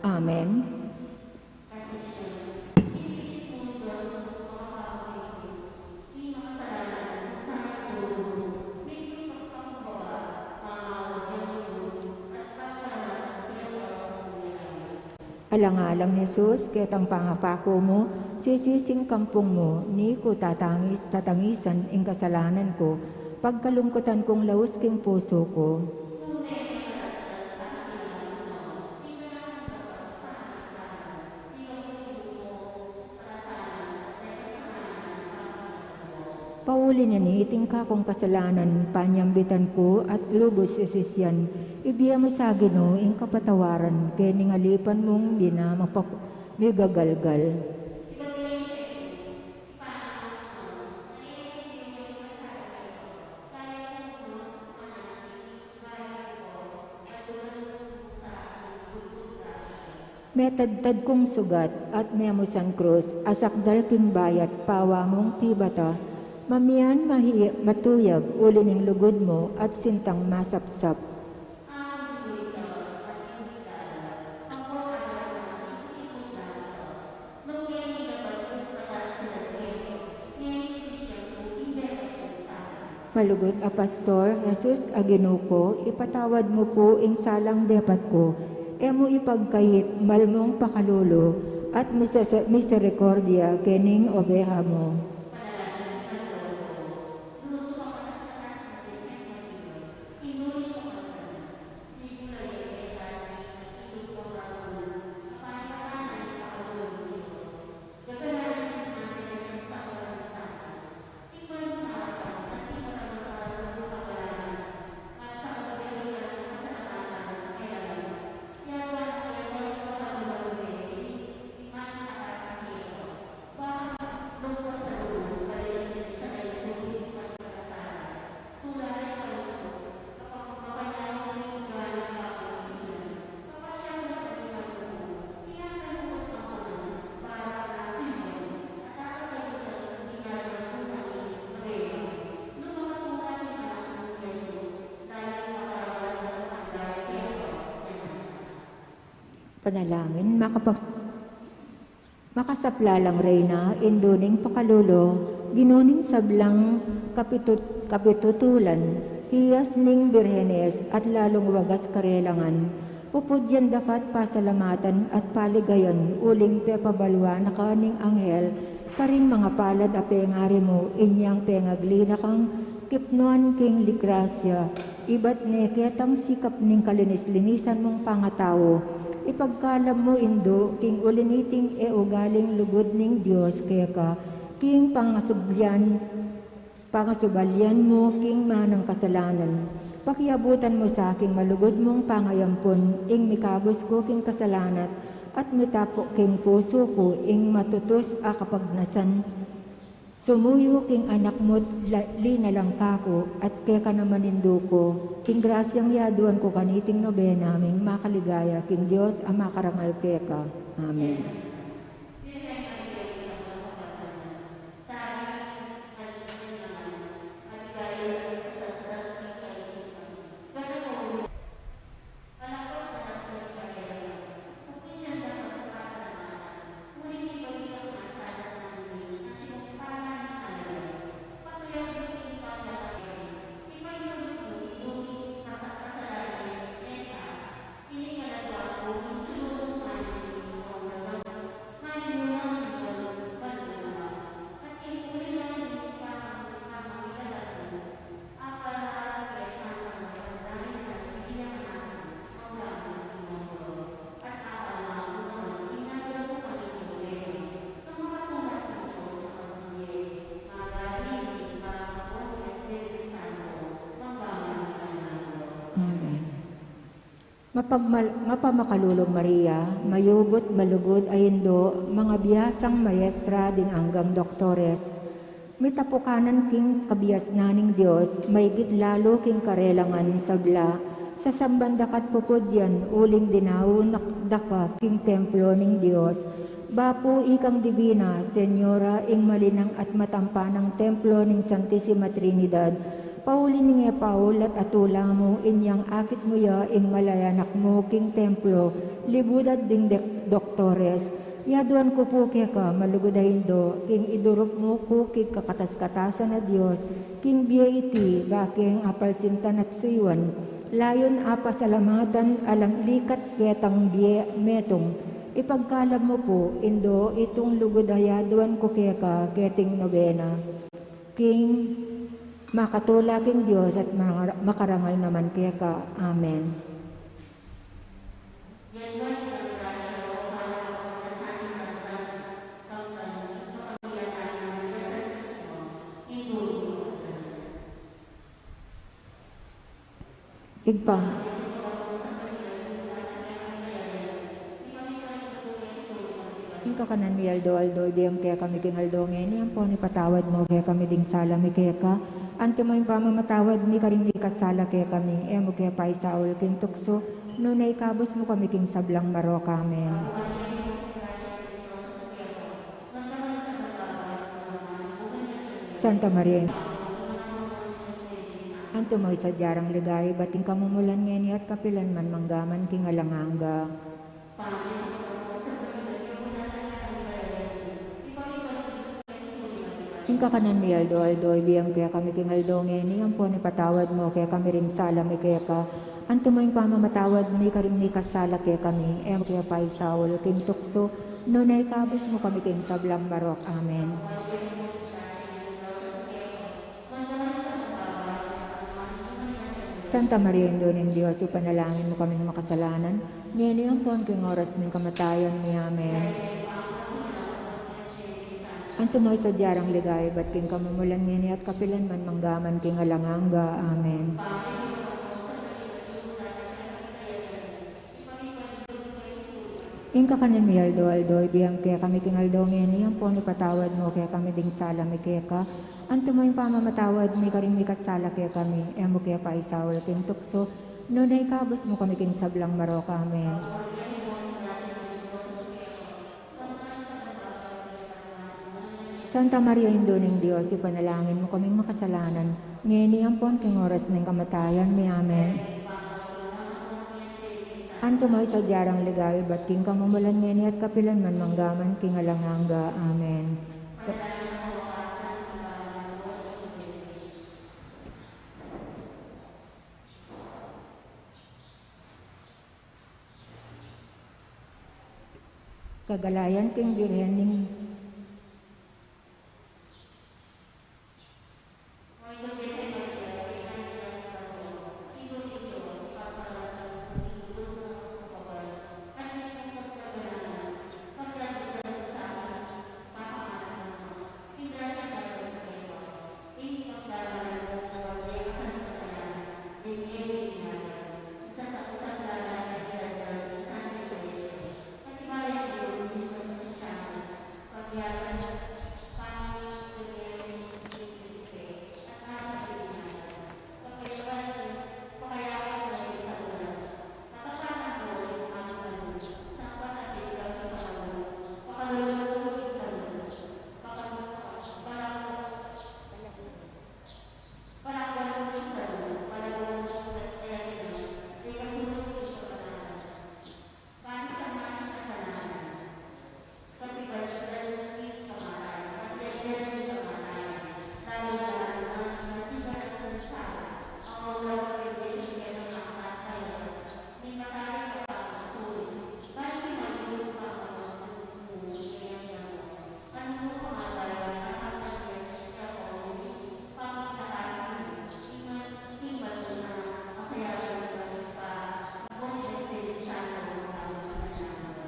Amen. Alang-alang Jesus, ketang pangapaku mu, sisising kampung mu, ni ku tatangis-, tatangisan ing kasalanan ku, pagkalungkutan kung laus king pusu ku. Pauli na niting kakung kasalanan, panyambitan ku at lubus isisian, ibie mu sa Ginu ing kapatawaran, keni ning alipan mung minamapap-, migagalgal. Metadtad kung sugat at memusan krus, asakdal king bayat, pawa mung pibata, mamian mahi-, matuyag, uli ning lugud mu at sintang masapsap. Malugud a Pastor, Jesus a Ginu ku, ipatawad mu pu ing salang depat ku, e mu ipagkait malmung pakalulu at misese-, miserikordia kening obeha mu. Panalangin. Makapag-, makasaplalang Reyna, Indu ning pakalulu, Ginu ning sablang kapitut-, kapitutulan, Hiyas ning Birhenes at lalung wagas karelangan, pupudyan da ka at pasalamatan at paligayan uling pepabalwan na ka ning anghel karing mangapalad a pengari mu inyang pengagli na kang kipnuan king grasya, ibat ne ketang sikap ning kalinis-linisan mung pangatau. Ipagkalub mu, Indu, king uli niting e ugaling lugud ning Dios keka, king pangasublian, pangasubalian mu king manang kasalanan. Pakiabutan mu sa king malugud mung pangayampun ing mikabus ku king kasalanan at mitapu king pusu ku ing matutus a kapagnasan. Sumuyu king Anak mu la-, linalang kaku, at keka naman, Indu ku, king grasyang yaduan ku kaniting nobena ming makaligaya king Dios a makarangal keka. Amen. Amen. Mapagmal-, mapamakalulung Maria, mayubut, malugud a Indu, mangabiasang maestra ding anggang doktores, mitapukanan king kabiasnan ning Dios, maigit lalu king karelangan sabla, sasamban da ka at pupudyan, uling dinaun da ka king templo ning Dios. Bapu, ikang dibina, Senyora, ing malinang at matampanang templo ning Santisima Trinidad, pauli ning e paul at atula mu, inyang akit mu ya ing malayanak mu king templo, libud da ding dek-, doktores. Yaduan ku pu keka, malugud a Indu, king idurup mu ku king kakatas-katasan a Dios, king bie iti, bakeng apalsintan at suyuan, layun apasalamatan alang likat ketang bie metung. Ipagkalub mu pu, Indu, itung lugud a yaduan ku keka, keting nobena. King makatula king Dios at mara-, makarangal naman keka. Amen. Ibpa, ing kakanan mi aldo-aldo, ibie mu kekami king aldo ngeni, ampon ipatawad mu kekami ding sala mi keka, anti mo ing pamamatawad mi karing mikasala kekami, e mu ke paisaul king tuksu, nune ikabus mu kami king sablang marok. Amen. Santa Maria, anti mo ing sadya rang ligaya, ibat king kamumulan ngeni at kapilan man, mangga man king alang angga. Ing kakanan mi aldo-aldo, ibie mu kekami king aldo ngeni, ampon ipatawad mu kekami ring sala mi keka, anti mo ing pamamatawad mi karing mikasala kekami, e mu ke paisaul king tuksu, nune ikabus mu kami king sablang marok. Amen. Santa Maria, Indu ning Dios, ipanalangin mu kaming makasalanan, ngeni ampon king oras ning kamatayan mi. Amen. Anti mo ing sadya rang ligaya, ibat king kamumulan ngeni at kapilan man, mangga man king alang angga. Amen. Ing kakanan mi aldo-aldo, ibie mu kekami king aldo ngeni, ampon ipatawad mu kekami ding sala mi keka, anti mo ing pamamatawad mi karing mikasala kekami, e mu ke paisaul king tuksu, nune ikabus mu kami king sablang marok. Amen. Santa Maria, Indu ning Dios, ipanalangin mu kaming makasalanan, ngeni ampon king oras ning kamatayan mi. Amen. Anti mo ing sadya rang ligaya, ibat king kamumulan ngeni at kapilan man, mangga man king alang angga. Amen. Kagalayan king Birhen ning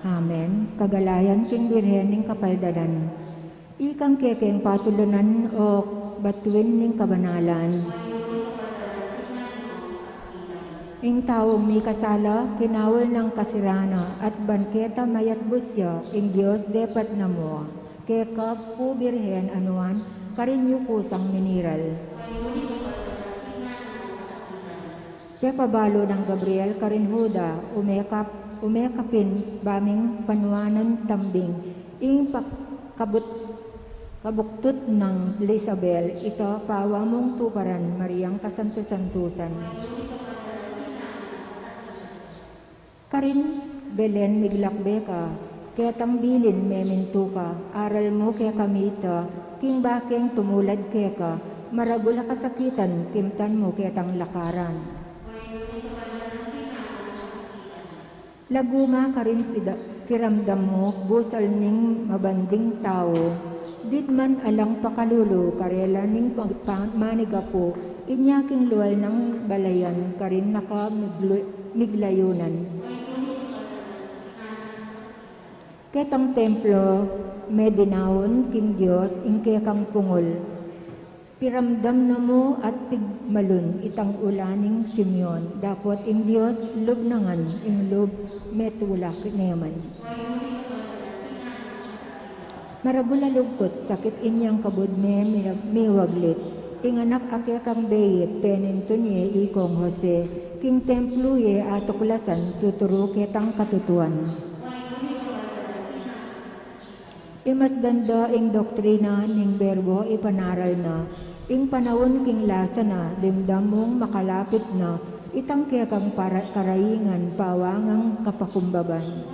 Amen. Kagalayan king Birhen ning Kapaldanan. Ikang kekeng patulunan o batuin ning kabanalan. Ing taung mikasala, kinaul nang kasirana, at ban keta mayatbus ya, ing Dios depat na mu. Keka pu Birhen a nuan, karin yu kusang miniral. Pepabalu nang Gabriel karin Juda, umekap, umekapin baming panuanan tambing, ing pa-, kabut-, kabuktut nang Elisabet, ita pawa mung tuparan Mariang kasantu-santusan. Karin Belen miglakbe ka, ketang bilin memintu ka, aral mu kekami ita, king bakeng tumulad keka, maragul a kasakitan, kimtan mu ketang lakaran. Lagu ma karin pida-, piramdam mu, busal ning mabanding tau, ditman alang pakalulu, karela ning pag-, pa-, manigapu, inya king lual nang balayan, karin naka miglu-, miglayunan. Ketang templo, medinaun king Dios, ing kekang pungul. Piramdam na mu at pigmalun itang ula ning Simeon, dapot ing Dios lub na ngan ing lub metulak ne man. Maragul a lugkut, sakit inyang kabud me, mi-, miwaglit. Ing anak a kekang beit, penintun ye ikong Jose, king templu ye atuklasan, tuturu ketang katutuan. Imasdan da ing doktrina ning Berbo ipanaral na, ing panaun king lasa na, dimdam mung makalapit na, itang kekang para-, karaingan, pawangang kapakumbaban.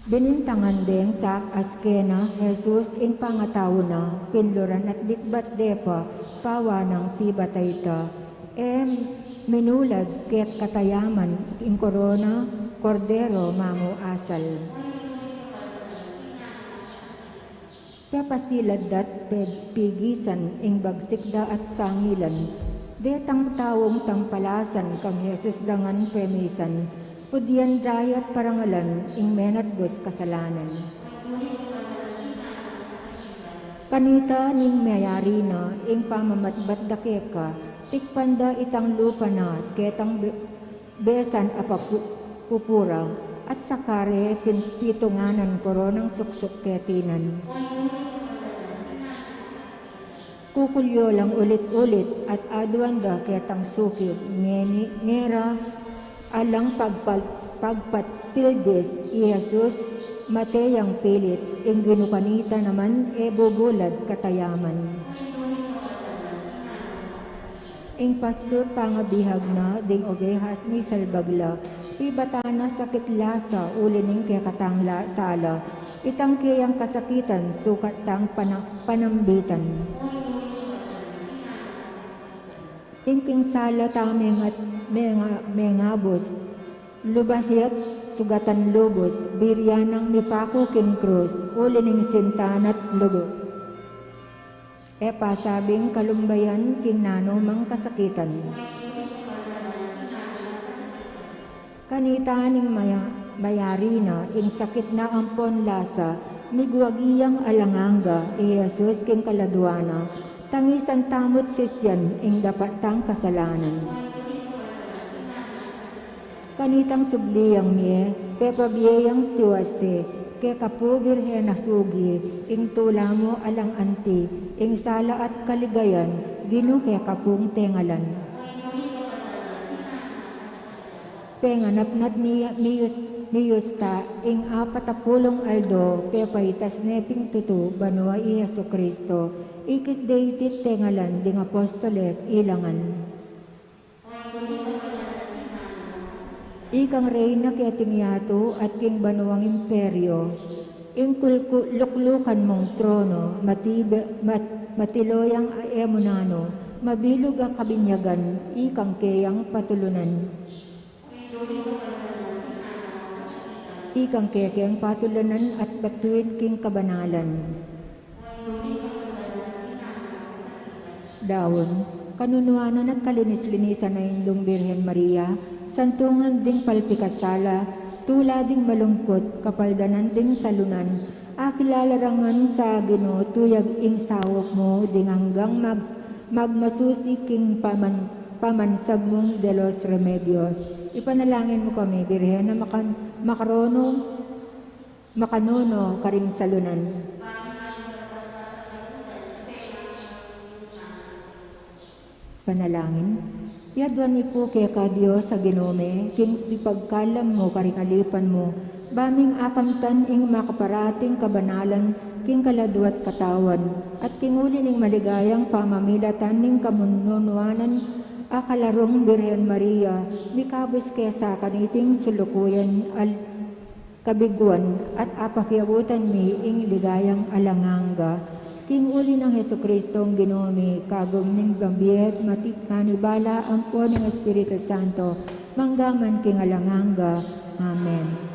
Binintangan deng sak a skena, Jesus ing pangatau na, pinluran at dikbat de pa, pawanang pibatay ta. E minulad ket katayaman, ing korona, kordero, mamu asal. Pepasilad da't pe-, pigisan ing bagsik da at sangilan. Detang taung tampalasan kang Jesus da ngan pemisan, pudyan da ya't parangalan ing menatbus kasalanan. Kanita ning mayari na ing pamamatbat da keka, tikpan da itang lupa na ketang be-, besan a papu-, pupura, at saka re pin-, pitunganan koronang suksuk ketinan. Kukulyo lang ulit-ulit at aduan da ketang sukib, ngeni, ngera, alang pagpal-, pagpatpildis i Jesus, mate yang pilit, ing Ginu kanita naman e bubulad katayaman. Ing pastur pangabihag na, ding obehas misalbag la, pibatan na sakit lasa, uli ning kekatang la-, sala, itang keyang kasakitan, sukat tang pana-, panambitan. Ing king sala tang menga-, menga-, mengabus, lubas ya't sugatan lubus, biri nang mipaku king krus, uli ning sinta na't lubu. E pasabing kalumbayan king nanu mang kasakitan. Kanita ning maya-, mayari na, ing sakit na ampon lasa, migwagi yang alang angga, i Jesus king kaladua na, tangisan tamu't sisian, ing dapat tang kasalanan. Kanitang subli yang mie, pepabie yang tiwase, keka pu Birhen a sugi, ing tula mu alang anti, ing sala at kaligayan, Ginu keka pung tengalan. Penganap na't mi-, miyus-, miyusta, ing apat a pulung aldo, pepaitas ne pin tutu, banua i Jesucristo, ikit de iti't tengalan, ding apostoles, ilangan. Ikang reyna keting yatu at king banuang imperio. Ing kulku-, luklukan mung trono, matibe-, mat-, matilo yang e mu nanu, mabilug a kabinyagan, ikang keyang patulunan. Ikang kekeng patulunan at batuin king kabanalan. Daun, kanunuanan at kalinis-linisan a Indung Birhen Maria, santungan ding palpikasala, tula ding malungkut, kapaldanan ding salunan, akilala ra ngan sa Ginu, tuyag ing saup mu, ding anggang mag-, magmasusi king paman-, pamansag mung de los Remedios. Ipanalangin mu kami, Birhen a makan-, makarono, makanunu karing salunan. Panalangin. Iaduan mi pu keka Dios a Ginu mi, king ipagkalam mu karing alipan mu, ba ming akamtan ing makaparating kabanalan king kaladua't katawan, at king uli ning maligayang pamamilatan ning kanunuanan a kalarung Birhen Maria, mikabus ke sa kaniting sulukuyan al-, kabiguan at apakiabutan mi ing ligayang alang angga. King uli nang Jesucristong Ginu mi, kagum ning mabie at mati-, manibala ampon ning Espiritu Santo, mangga man king alang angga. Amen.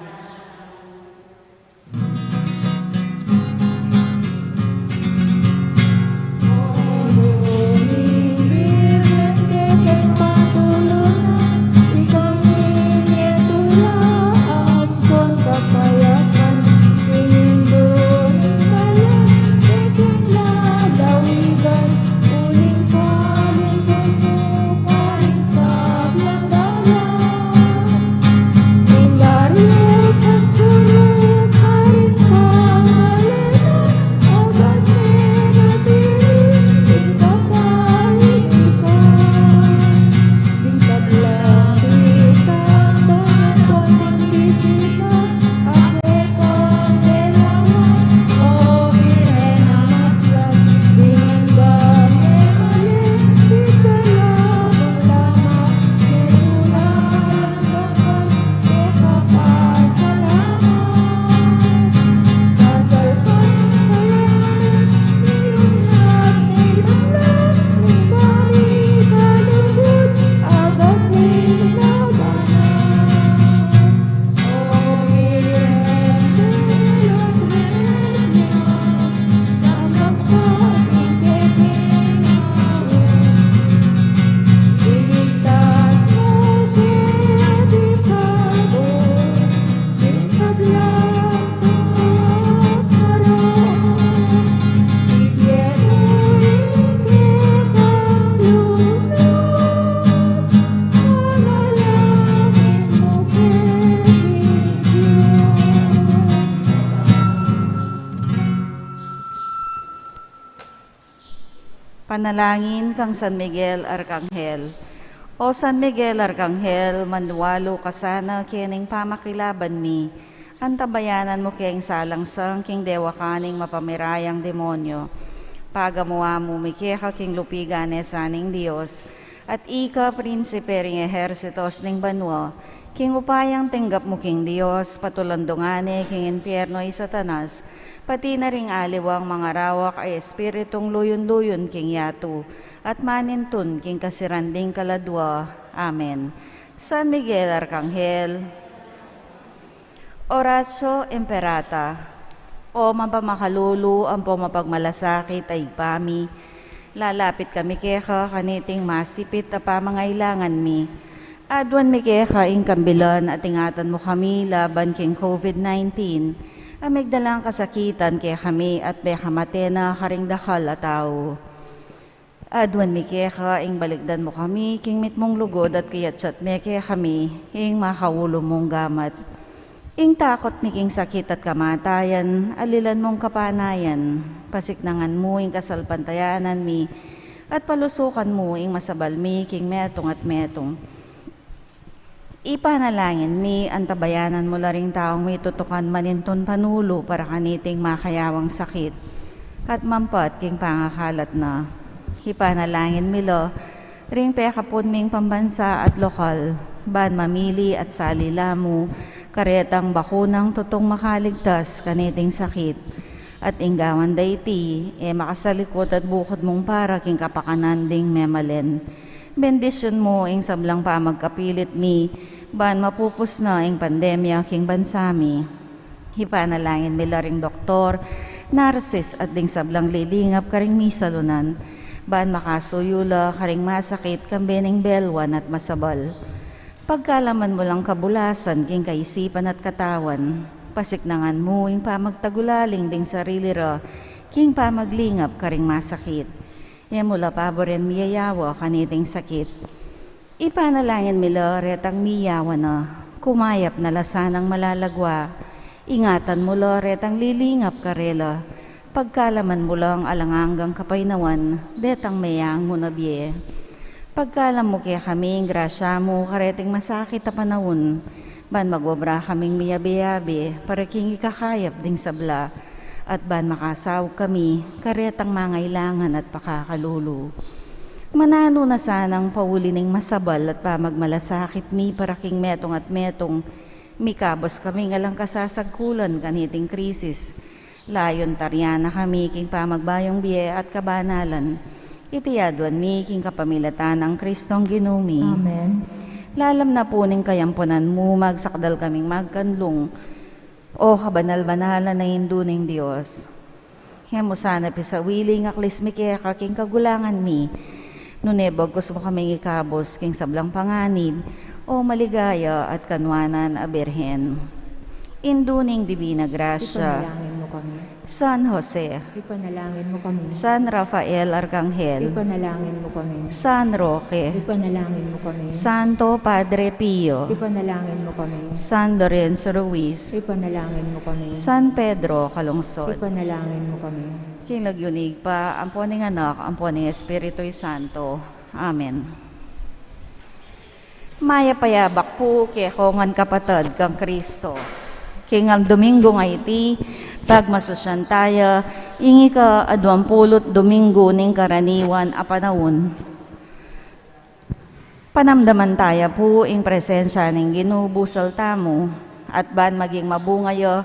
Panalangin kang San Miguel Arkanghel. O San Miguel Arkanghel, manwalu ka sana kening pamakilaban mi. Antabayanan mu keng salangsang king dewakan ning mapamirayang demonyo. Pagamuan mu mi keka king lupigan ne sa ning Dios, at ika prinsipe ring ehersitos ning banua. King upayang tinggap mu king Dios, patulandungan ne king impierno i Satanas, pati na ring aliwang mangarawak a espiritung luyun-luyun king yatu, at manintun king kasiran ding kaladua. Amen. San Miguel Arkanghel. Oratio Imperata. O mapamakalulu ampo mapagmalasakit a Ibpa mi, lalapit kami keka kaniting masipit a pamangailangan mi. Aduan mi keka ing kambilan at ingatan mu kami laban king COVID nineteen, a migdalang kasakitan kekami at mekamate na karing dakal a tau. Aduan mi keka ing balikdan mu kami king mitmung lugud at kiyatsat me kekami ing makaulu mung gamat. Ing takut mi king sakit at kamatayan, alilan mung kapanayan. Pasiknangan mu ing kasalpantayanan mi, at palusukan mu ing masabal mi king metung at metung. Ipanalangin mi, antabayanan mu la ring taung mitutukan manintun panulu para kaniting makayawang sakit at mampat king pangakalat na. Ipanalangin mi la ring pekapun ming pambansa at lokal, ban mamili at sali la mu karetang bakunang tutung makaligtas kaniting sakit. At ing gawan da iti, e makasalikut at bukud mung para king kapakanan ding memalen. Bendisyun mu ing sablang pamagkapilit mi, ban mapupus na ing pandemya king bansa mi. Ipanalangin mi la ring doktor, narsis at ding sablang lilingap karing misalunan, ban makasuyu la karing masakit kambe ning belwan at masabal. Pagkalaman mu lang kabulasan king kaisipan at katawan, pasiknangan mu ing pamagtagulaling ding sarili ra king pamaglingap karing masakit. E mu la paburen miyayawa kaniting sakit. Ipanalangin mi la retang miyawa na, kumayap na la sanang malalagwa. Ingatan mu la retang lilingap karela, pagkalaman mu lang alang anggang kapaynawan detang meyangu na bie. Pagkalam mu kekami ing grasya mu kareting masakit a panaun, ban magobra kaming miyabe-yabe para king ikakayap ding sabla, at ban makasaug kami karetang mangailangan at pakakalulu. Mananu na sanang pauli ning masabal at pamagmalasakit mi para king metung at metung, mikabus kaming alang kasasagkulan kaniting krisis. Layun tarian na kami king pamagbayung bie at kabanalan. Iti aduan mi king kapamilatan nang Kristong Ginu mi. Amen. Lalam na pu ning kayampunan mu, magsakdal kaming magkanlung, O kabanal-banalan a Indu ning Dios. E mu sana pisawili ing aklis mi keka king kagulangan mi, nune bagkus mu kaming ikabus king sablang panganib, O maligaya at kanuanan a Birhen. Indu ning Dibina Grasya. Ipanalangin mu kami. San Jose. Ipanalangin mu kami. San Rafael Arkanghel. Ipanalangin mu kami. San Roque. Ipanalangin mu kami. Santo Padre Pio. Ipanalangin mu kami. San Lorenzo Ruiz. Ipanalangin mu kami. San Pedro Calungsod. Ipanalangin mu kami. King lagyu ning Ibpa, ampo ning Anak, ampo ning Espiritu Santo. Amen. Mayap a yabak pu kekongan kapatad kang Kristo. King Domingo a iti, pagmasusyan taya ing ika-aduang pulu't Domingo ning karaniwan a panaun. Panamdaman taya pu ing presensya ning Ginu busal tamu, at ban maging mabunga ya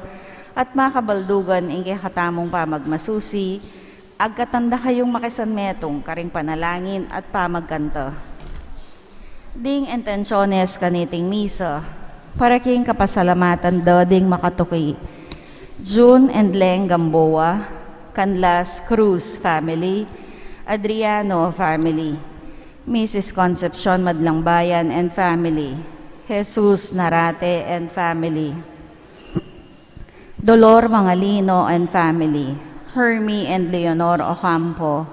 at makabaldugan ing kekatamung pamagmasusi, agkatan da kayung makisanmetung karing panalangin at pamagkanta. Ding intensyones kaniting misa, para king kapasalamatan da ding makatuki: June and Leng Gamboa, Canlas Cruz family, Adriano family, Missus Concepcion Madlangbayan and family, Jesus Narate and family, Dolor Mangalino and family, Hermie and Leonor Ocampo,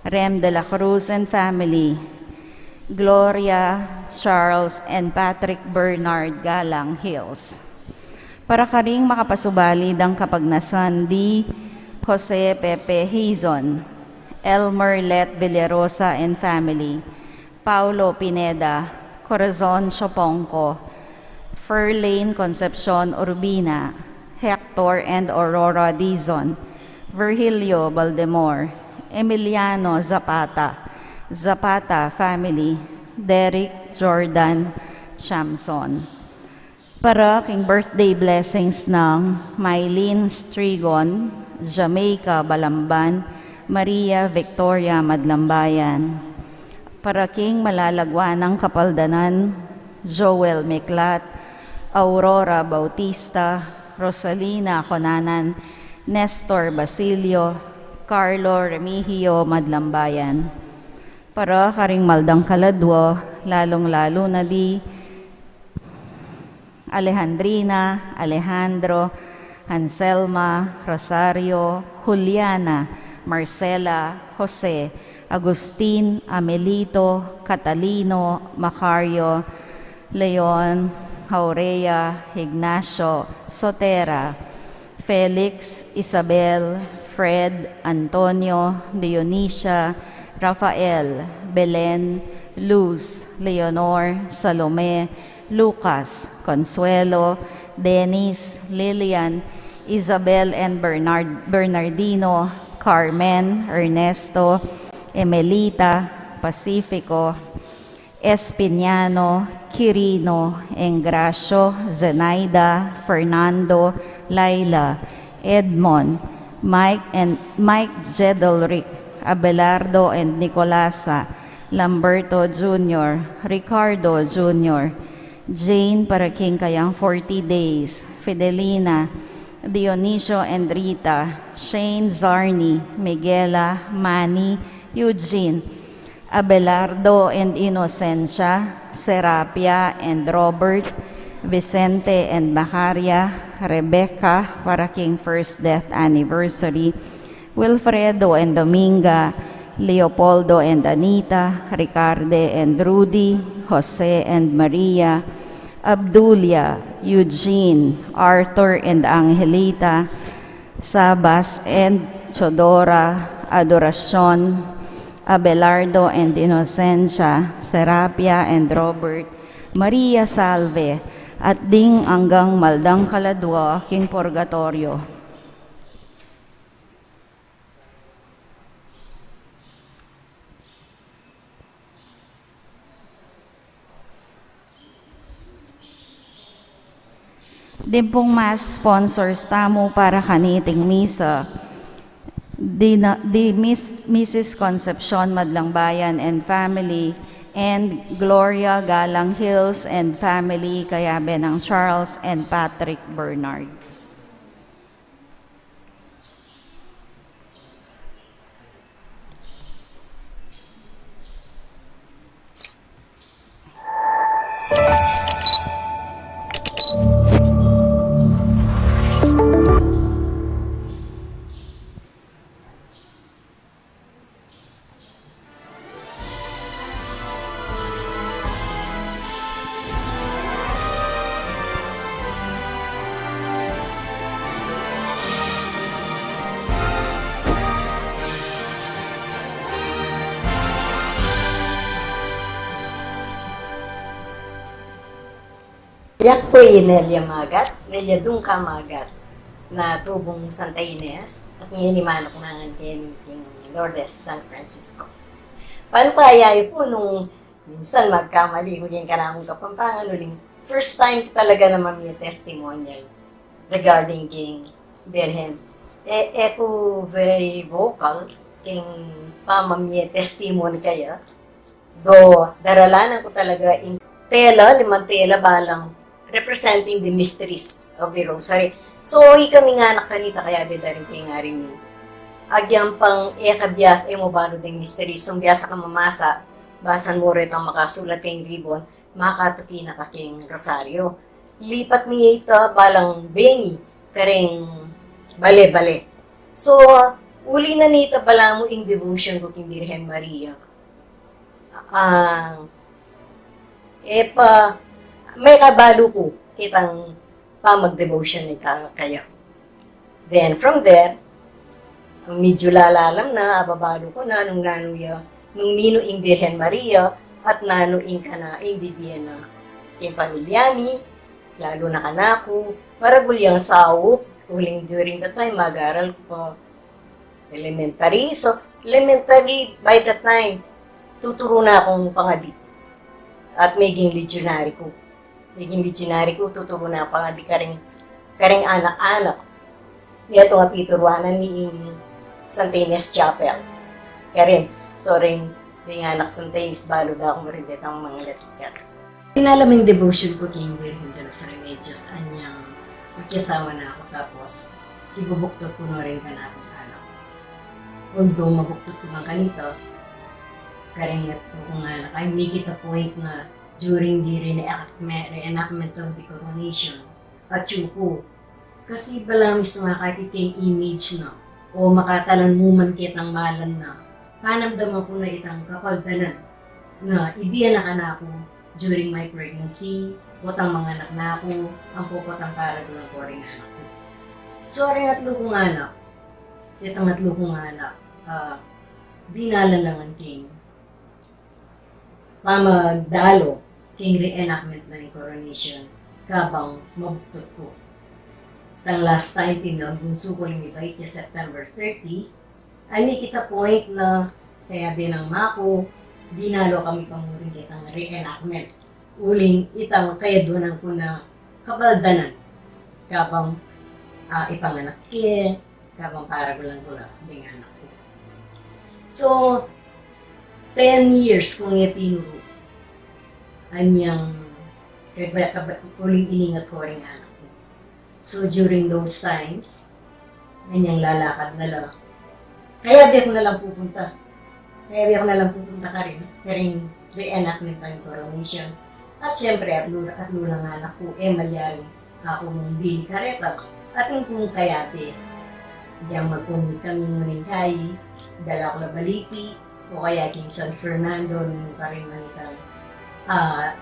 Rem de la Cruz and family, Gloria, Charles, and Patrick Bernard Galang Hills. Para karing makapasubali dang kapagnasan di Jose Pepe Hizon, Elmer Let Villarosa and family, Paulo Pineda, Corazon Chopongco, Ferlane Concepcion Urbina, Hector and Aurora Dizon, Virgilio Baldemor, Emiliano Zapata, Zapata family, Derek Jordan Shamson. Para king birthday blessings nang Mylene Strigon, Jamaica Balamban, Maria Victoria Madlambayan. Para king malalagwa nang kapaldanan, Joel Meclat, Aurora Bautista, Rosalina Conanan, Nestor Basilio, Carlo Remigio Madlambayan. Para karing maldang kaladwa, lalung-lalu na di Alejandrina, Alejandro, Anselma, Rosario, Juliana, Marcela, Jose, Agustin, Amelito, Catalino, Macario, Leon, Aurea, Ignacio, Sotera, Felix, Isabel, Fred, Antonio, Dionisia, Rafael, Belen, Luz, Leonor, Salome, Lucas, Consuelo, Dennis, Lilian, Isabel and Bernard, Bernardino, Carmen, Ernesto, Emelita, Pacifico, Espiniano, Quirino, Engracio, Zenaida, Fernando, Laila, Edmond, Mike and Mike Jedelrick, Abelardo and Nicolasa, Lamberto Junior, Ricardo Junior, Jane para king kayang forty days, Fidelina, Dionisio and Rita, Shane, Zarni, Miguela, Manny, Eugene, Abelardo and Inocencia, Serapia and Robert, Vicente and Macaria, Rebecca para king first death anniversary, Wilfredo and Dominga, Leopoldo and Anita, Ricarde and Rudy, Jose and Maria, Abdulia, Eugene, Arthur and Angelita, Sabas and Chodora, Adoracion, Abelardo and Inocencia, Serapia and Robert, Maria Salve, at ding anggang maldang kaladwa king purgatorio. Dimpung Mass sponsors tamu para kaniting misa, di, na, di Miss, Missus Concepcion Madlangbayan and family, and Gloria Galang Hills and family, kayabe nang Charles and Patrick Bernard. Yak ku i Nelia Magat, Nelia Dungca Magat, na tubung Santa Ines, at ngeni manuknangan ke ning Lourdes San Francisco. Panukayan yu pu nung minsan magkamali ku king kanakung Kapampangan, uling first time ku talaga na mamie testimonial regarding king Birhen. E, e ku very vocal king pamamie testimony kaya, do daralanan ku talaga ing tela, limang tela balang representing the mysteries of the Rosary. So, ikami ngan kanita kayabe da ring pengari mi. Agyang pang e ka biasa, e mu balu ding mysteries, nung biasa ka mamasa, basan mu retang makasulat king ribbon, makatuki na ka king Rosario. Lipat mi ita balang bengi karing bale-bale. So, uli na nita balamu ing devotion ku king Birhen Maria. Ah, e pa, mekabalu ku kitang pamag-devotion nita kaya. Then from there, Nung medyu lalalam na, ababalu ku na nung nanu ya, nung ninu ing Birhen Maria, at nanu ing kanaing bibie na. Ing pamilya mi, lalu na kanaku, maragul yang saup, uling during the time, mag-aral ku pa elementary. So, elementary, by the time, tuturu na kung pangadi. At meging legionary ku. Meging legionary ku, tuturu na kung pangadi karing, karing anak-anak. Metung a pituruanan mi ing Santa Ines Chapel. Karin, so ring, ring anak Santa Ines, balu da kung rin detang mangalati karin. Pinalaming devotion ku king Virgen de los Remedios, anyang magkasawa na aku, tapos ibubuktud ku na rin kanakung anak. Although mabuktud ku man kanita, karing atlu kung anak, I make it a point na during the reenactment, reenactment of the coronation, atyu ku, kasi balamu mismu makakit ing image na, o makatalan mu man ketang malan na, panamdaman ku na itang kapagdanan na ibie na kanaku during my pregnancy, potang manganak na aku, ampo potang paragulan ku ring anak ku. So, ring atlu kung anak, itang atlu kung anak, ah, dinalan la ngan king pamagdalu king reenactment na ning coronation kabang mabuktud ku. Tang last time, ing bunsu ku ling mibait ya September thirty, I make it a point na kayabe nang ama ku, dinalu kami pa mu rin ketang reenactment. Uling itang kayaduanan ku na kapagdanan kabang, ah, ipanganak ke, kabang paragulan ku la ding anak ku. So, ten years kung e tinuru anyang kaba, kaba, uling iningat ku ring anak ku. So, during those times, anyang lalakad na la, kayabe ku na lang pupunta. Kayabe ku na lang pupunta karin, karing reenactment ning coronation. At siyempre, atlu, atlu lang anak ku, e malyaring aku mung bili kareta. Atin kung kayabe, diyang magpumit kami ngunit kayi, dala ku la Balipi, o kaya king San Fernando, nung karin man itang, ah,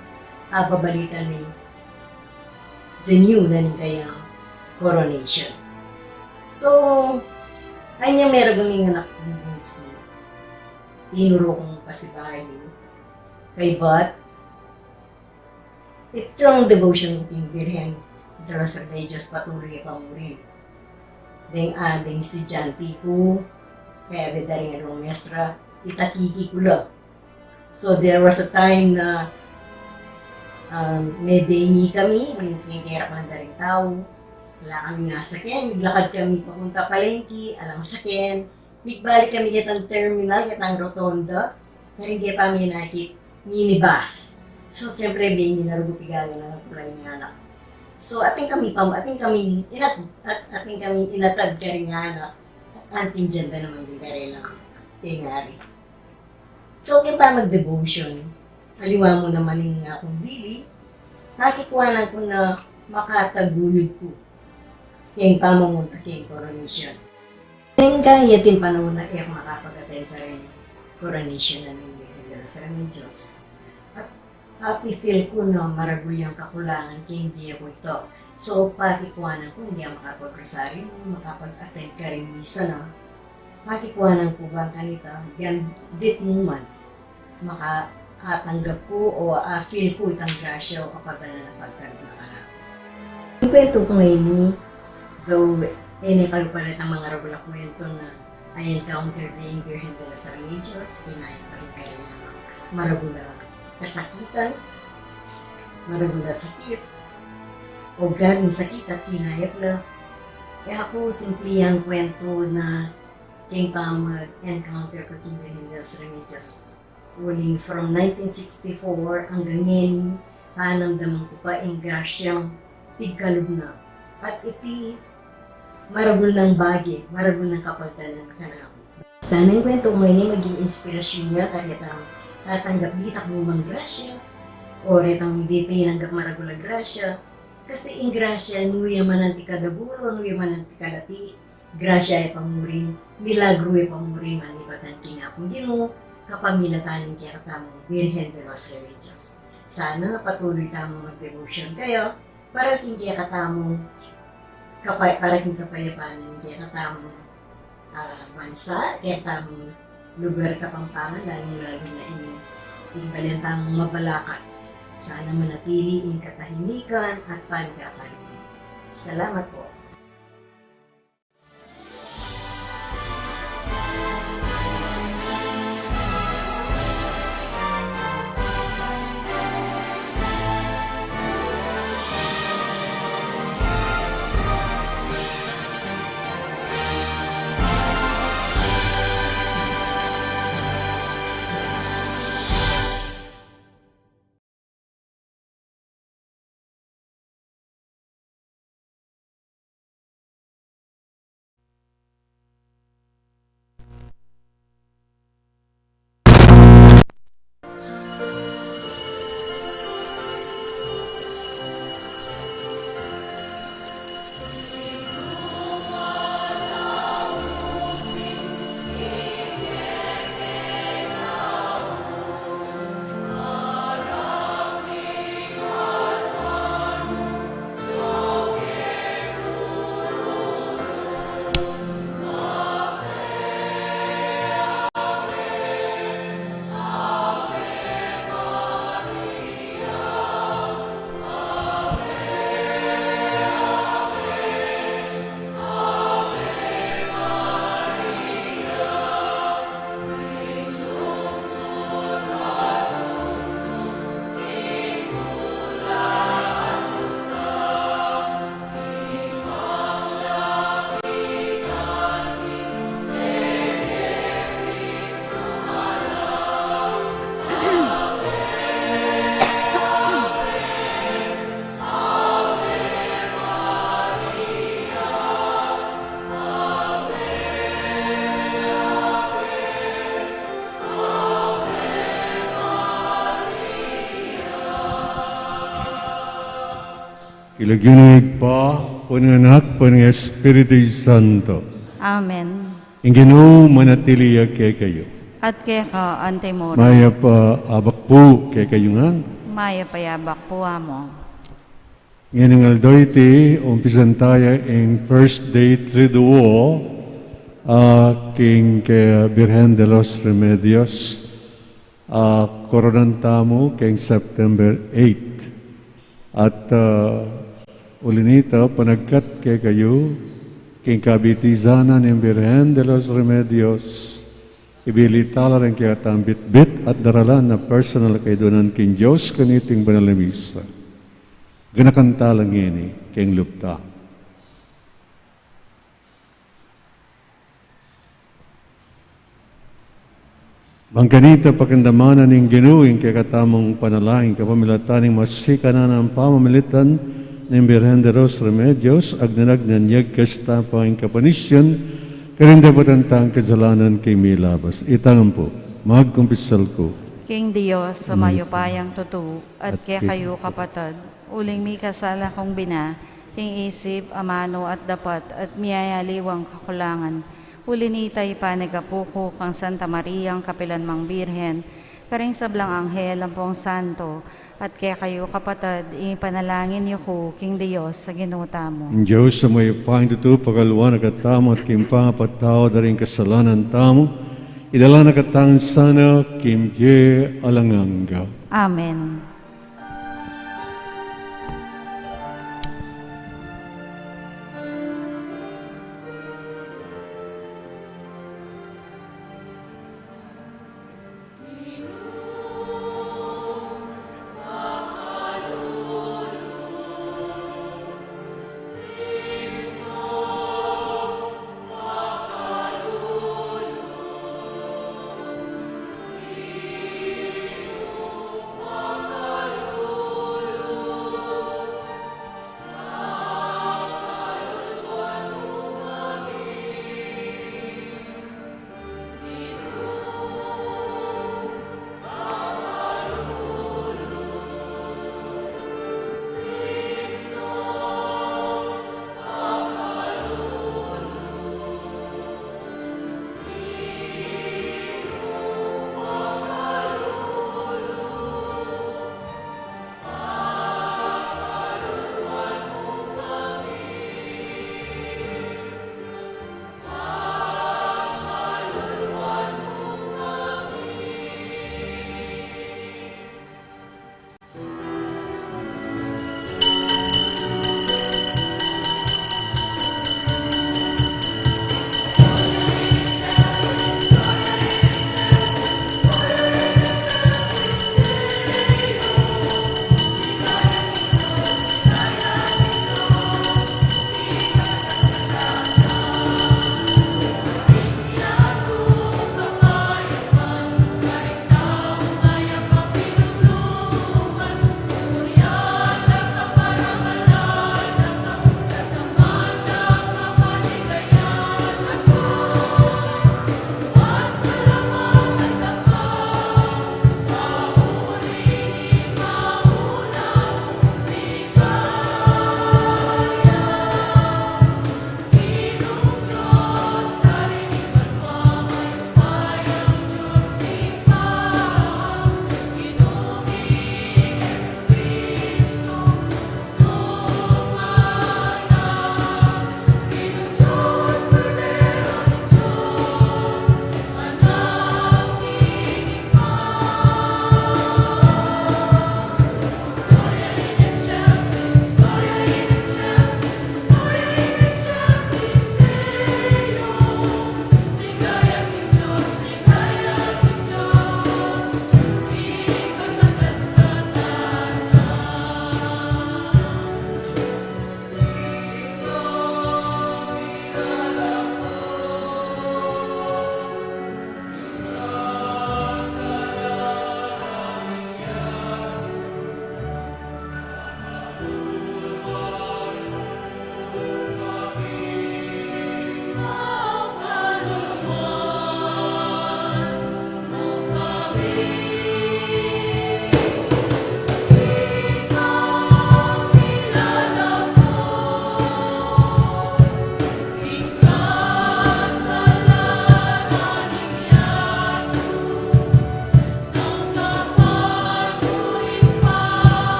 ababalitan ning venue na ning kayang coronation. So, anyang meragul ning anak kung bunsu, tinuru kung pasibayu, kaybat, itang devotion ku king Birhen de los Remedios patuloy pa mu rin. Deng, ah, deng estudyante ku, kayabe da ring alwang mestra, itatiki ku la. So, there was a time na, um, medengi kami, king keraklan da ring tau, ala kaming saken, miglakad kami papunta palengki, alang saken, migbalik kami ketang terminal, ketang rotonda, karin ke pa mi nakit minibus. So, siyempre, bini na rugu pigalan na nagkulay nga anak. So, atin kami pa, atin kami inat, at, atin kami inatad karing anak. Anting diyan da naman din karin lang. Kaya nga rin. So, king pamag-devotion, aliwa mu naman ing akung bili, nakikwanan ku na makataguyud ku king pamamunta king coronation. Neng kaya atin panaun na e ku makapag-attend karing coronation na ning Birhen de los Remedios. At happy feel ku na maragul yang kakulangan king bie ku ita. So, pakikwanan ku, ing e makapag-rosaryo, makapag-attend karing misa na, pakikwanan ku bang kanita, yan, dit mu man makatanggap ku o, ah, feel ku itang grasya o kapagdanan na pagtanggap na kanaku. Ing kwentu ku ngeni, though, e ne kalupa retang mangaragul a kwentu na a-encounter da ing Birhen de los Remedios, tinayap pa rin karin maragul a kasakitan, maragul a sakit, o grabing sakit at tinayap la. E aku, simple yang kwentu na king pamag-encounter ku king Birhen de los Remedios. Uling from nineteen sixty-four anggang ngeni, panamdaman ku pa ing grasyang pigkalub na. At iti maragul nang bage, maragul nang kapagdanan kanaku. Sana ing kwentu ku ngeni maging inspirasyun ya karetang tatanggap ditak mu mang grasya, o retang di tinanggap maragul a grasya, kasi ing grasya, nu ya man anti kadabulu, nu ya man anti kalati, grasya ya pa mu rin, milagru ya pa mu rin, manibatan king Apung Ginu, kapamilatan ning kekatamung Birhen de los Remedios. Sana patuloy tamung mag-devotion kaya, para king kekatamung kapa-, para king kapayapan ning kekatamung ah, bansa, ketang lugar Kapampangan, lalung-lalu na ini ing balen tang mabalakat. Sana manatili ing katahimikan at panagkakaisa. Salamat po. King lagyu ning Ibpa, ning Anak, ning Espiritu Santo. Amen. Ing Ginu manatili ya kekayu. At keka antimurin. Mayap a abak pu kekayu ngan. Mayap a abak pu, Among. Ngening aldo iti, umpisan taya ing First Day Triduo, ah, king kang Birhen de los Remedios, ah, koronan tamu king September eight. At, ah, uli na nita, panagkat kekayu, king kabitisanan ning Birhen de los Remedios, ibili tala ring kekatang bitbit at daralan a personal a kaiduanan king Dios kaniting banal a misa. Ganakan tala ngeni king lub ta. Bang kanita pakiramdaman na ning Ginu ing kekatamung panalangin kapamilatan ning masikan a pamamilatan ning Birhen de los Remedios, agna-agna niyagkas ta pa ing kapanisyan karing dapatan tang kasalanan king milabas. Itang ampo, magkumpisal ku king Dios a mayupayang tutu, at kekayu, kapatad, uling mikasala kung bina, king isip, amanu, at dapat, at miyayaliwang kakulangan. Uli na nita, ipanagapu ku kang Santa Mariang kapilan mang Birhen, karing sablang anghel ampong santo, at kekayu, kapatad, ipanalangin yu ku king Dios a Ginu tamu. Ing Dios a mayupayang tutu, pakaluan na katamu at king pangapatawad da ring kasalanan tamu, idala na katamu sana king bie alang angga. Amen.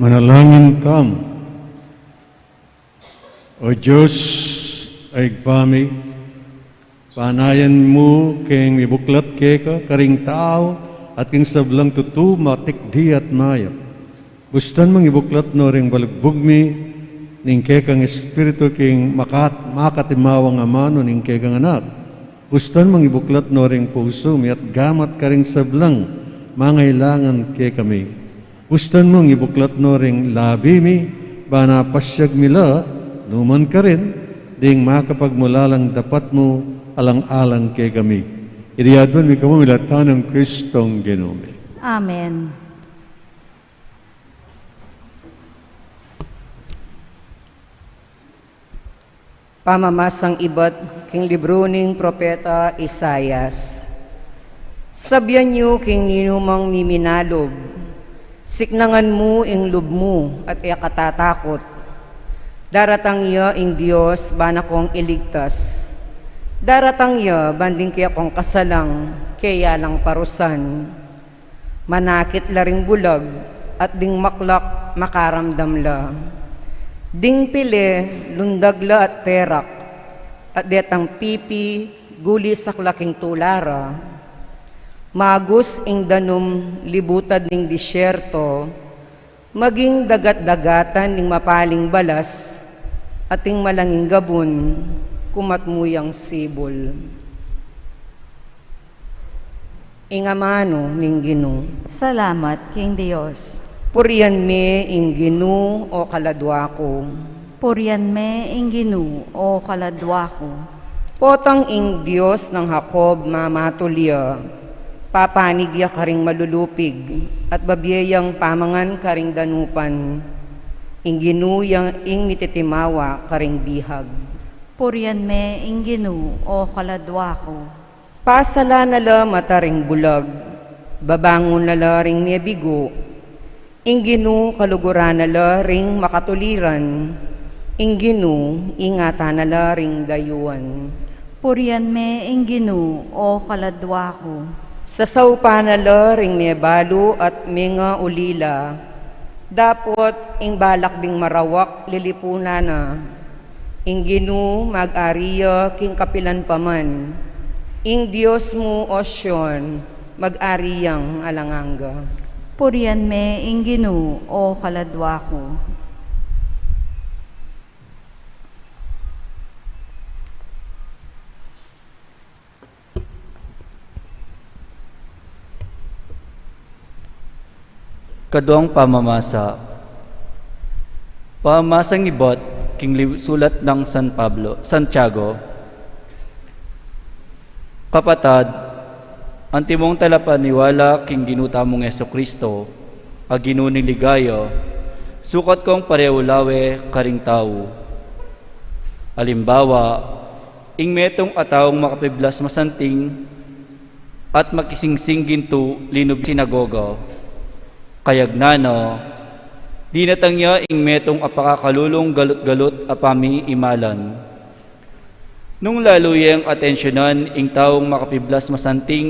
Manalangin tamu. O Dios, a Ibpa mi, panayan mu keng mibuklat keka karing tau at king sablang tutu, matikdi at mayap. Bustan mung ibuklat no ring balugbug mi ning kekang Espiritu king makat-, makatimawang amanu ning kekang Anak. Bustan mung ibuklat no ring pusu mi at gamat karing sablang mangailangan kekami. Bustan mung ibuklat no ring labi mi, bana pasiag mi la, numan karin, ding makapagmulalang dapat mu alang-alang kekami. Iti adwan mi kamu milatan nang Kristong Ginu mi. Amen. Pamamasang ibat king libru ning propeta Isaias. Sabian yu king ninumang miminalub, siknangan mu ing lub mu at e ka tatakut. Daratang ya ing Dios bana kong iligtas. Daratang ya banding kekong kasalang, keya lang parusan. Manakit la ring bulag, at ding maklak makaramdam la. Ding pili, lundag la at terak, at detang pipi, gulisak la king tula ra. Magus ing danum libutad ning disyerto, maging dagat-dagatan ning mapaling balas, at ing malanging gabun, kumat mu yang sibul. Ing amanu ning Ginu. Salamat king Dios. Purian me ing Ginu, o kaladua ku. Purian me ing Ginu, o kaladua ku. Potang ing Dios nang Jacob mamatul ya, papanig ya karing malulupig, at babie yang pamangan karing danupan. Ing Ginu yang ing mititimawa karing bihag. Purian me ing Ginu, o kaladua ku. Pasalan na la mata ring bulag, babangun na la ring mebigu. Ing Ginu kaluguran na la ring makatuliran, ing Ginu ingatan na la ring dayuan. Purian me ing Ginu, o kaladua ku. Sasaupan na la ring mebalu at mengaulila, dapot ing balak ding marawak lilipunan na. Ing Ginu mag-ari ya king kapilan pa man. Ing Dios mu, o Sion, mag-ari yang alang angga. Purian me ing Ginu, o kaladua ku. Kaduang pamamasa. Pamamasang ibat king li-, sulat nang San Pablo, Santiago. Kapatad, antimong talapaniwala king Ginu tamung Jesucristo, a Ginu ning ligaya, sukat kong pareu la we karing tau. Alimbawa, ing metung a taung makapiblas masanting at makisingsing gintu linub sinagoga. Kayagnan na, dinatang ya ing metung a pakakalulung galut-galut a pamiimalan. Nung lalu yang atensyunan ing taung makapiblas masanting,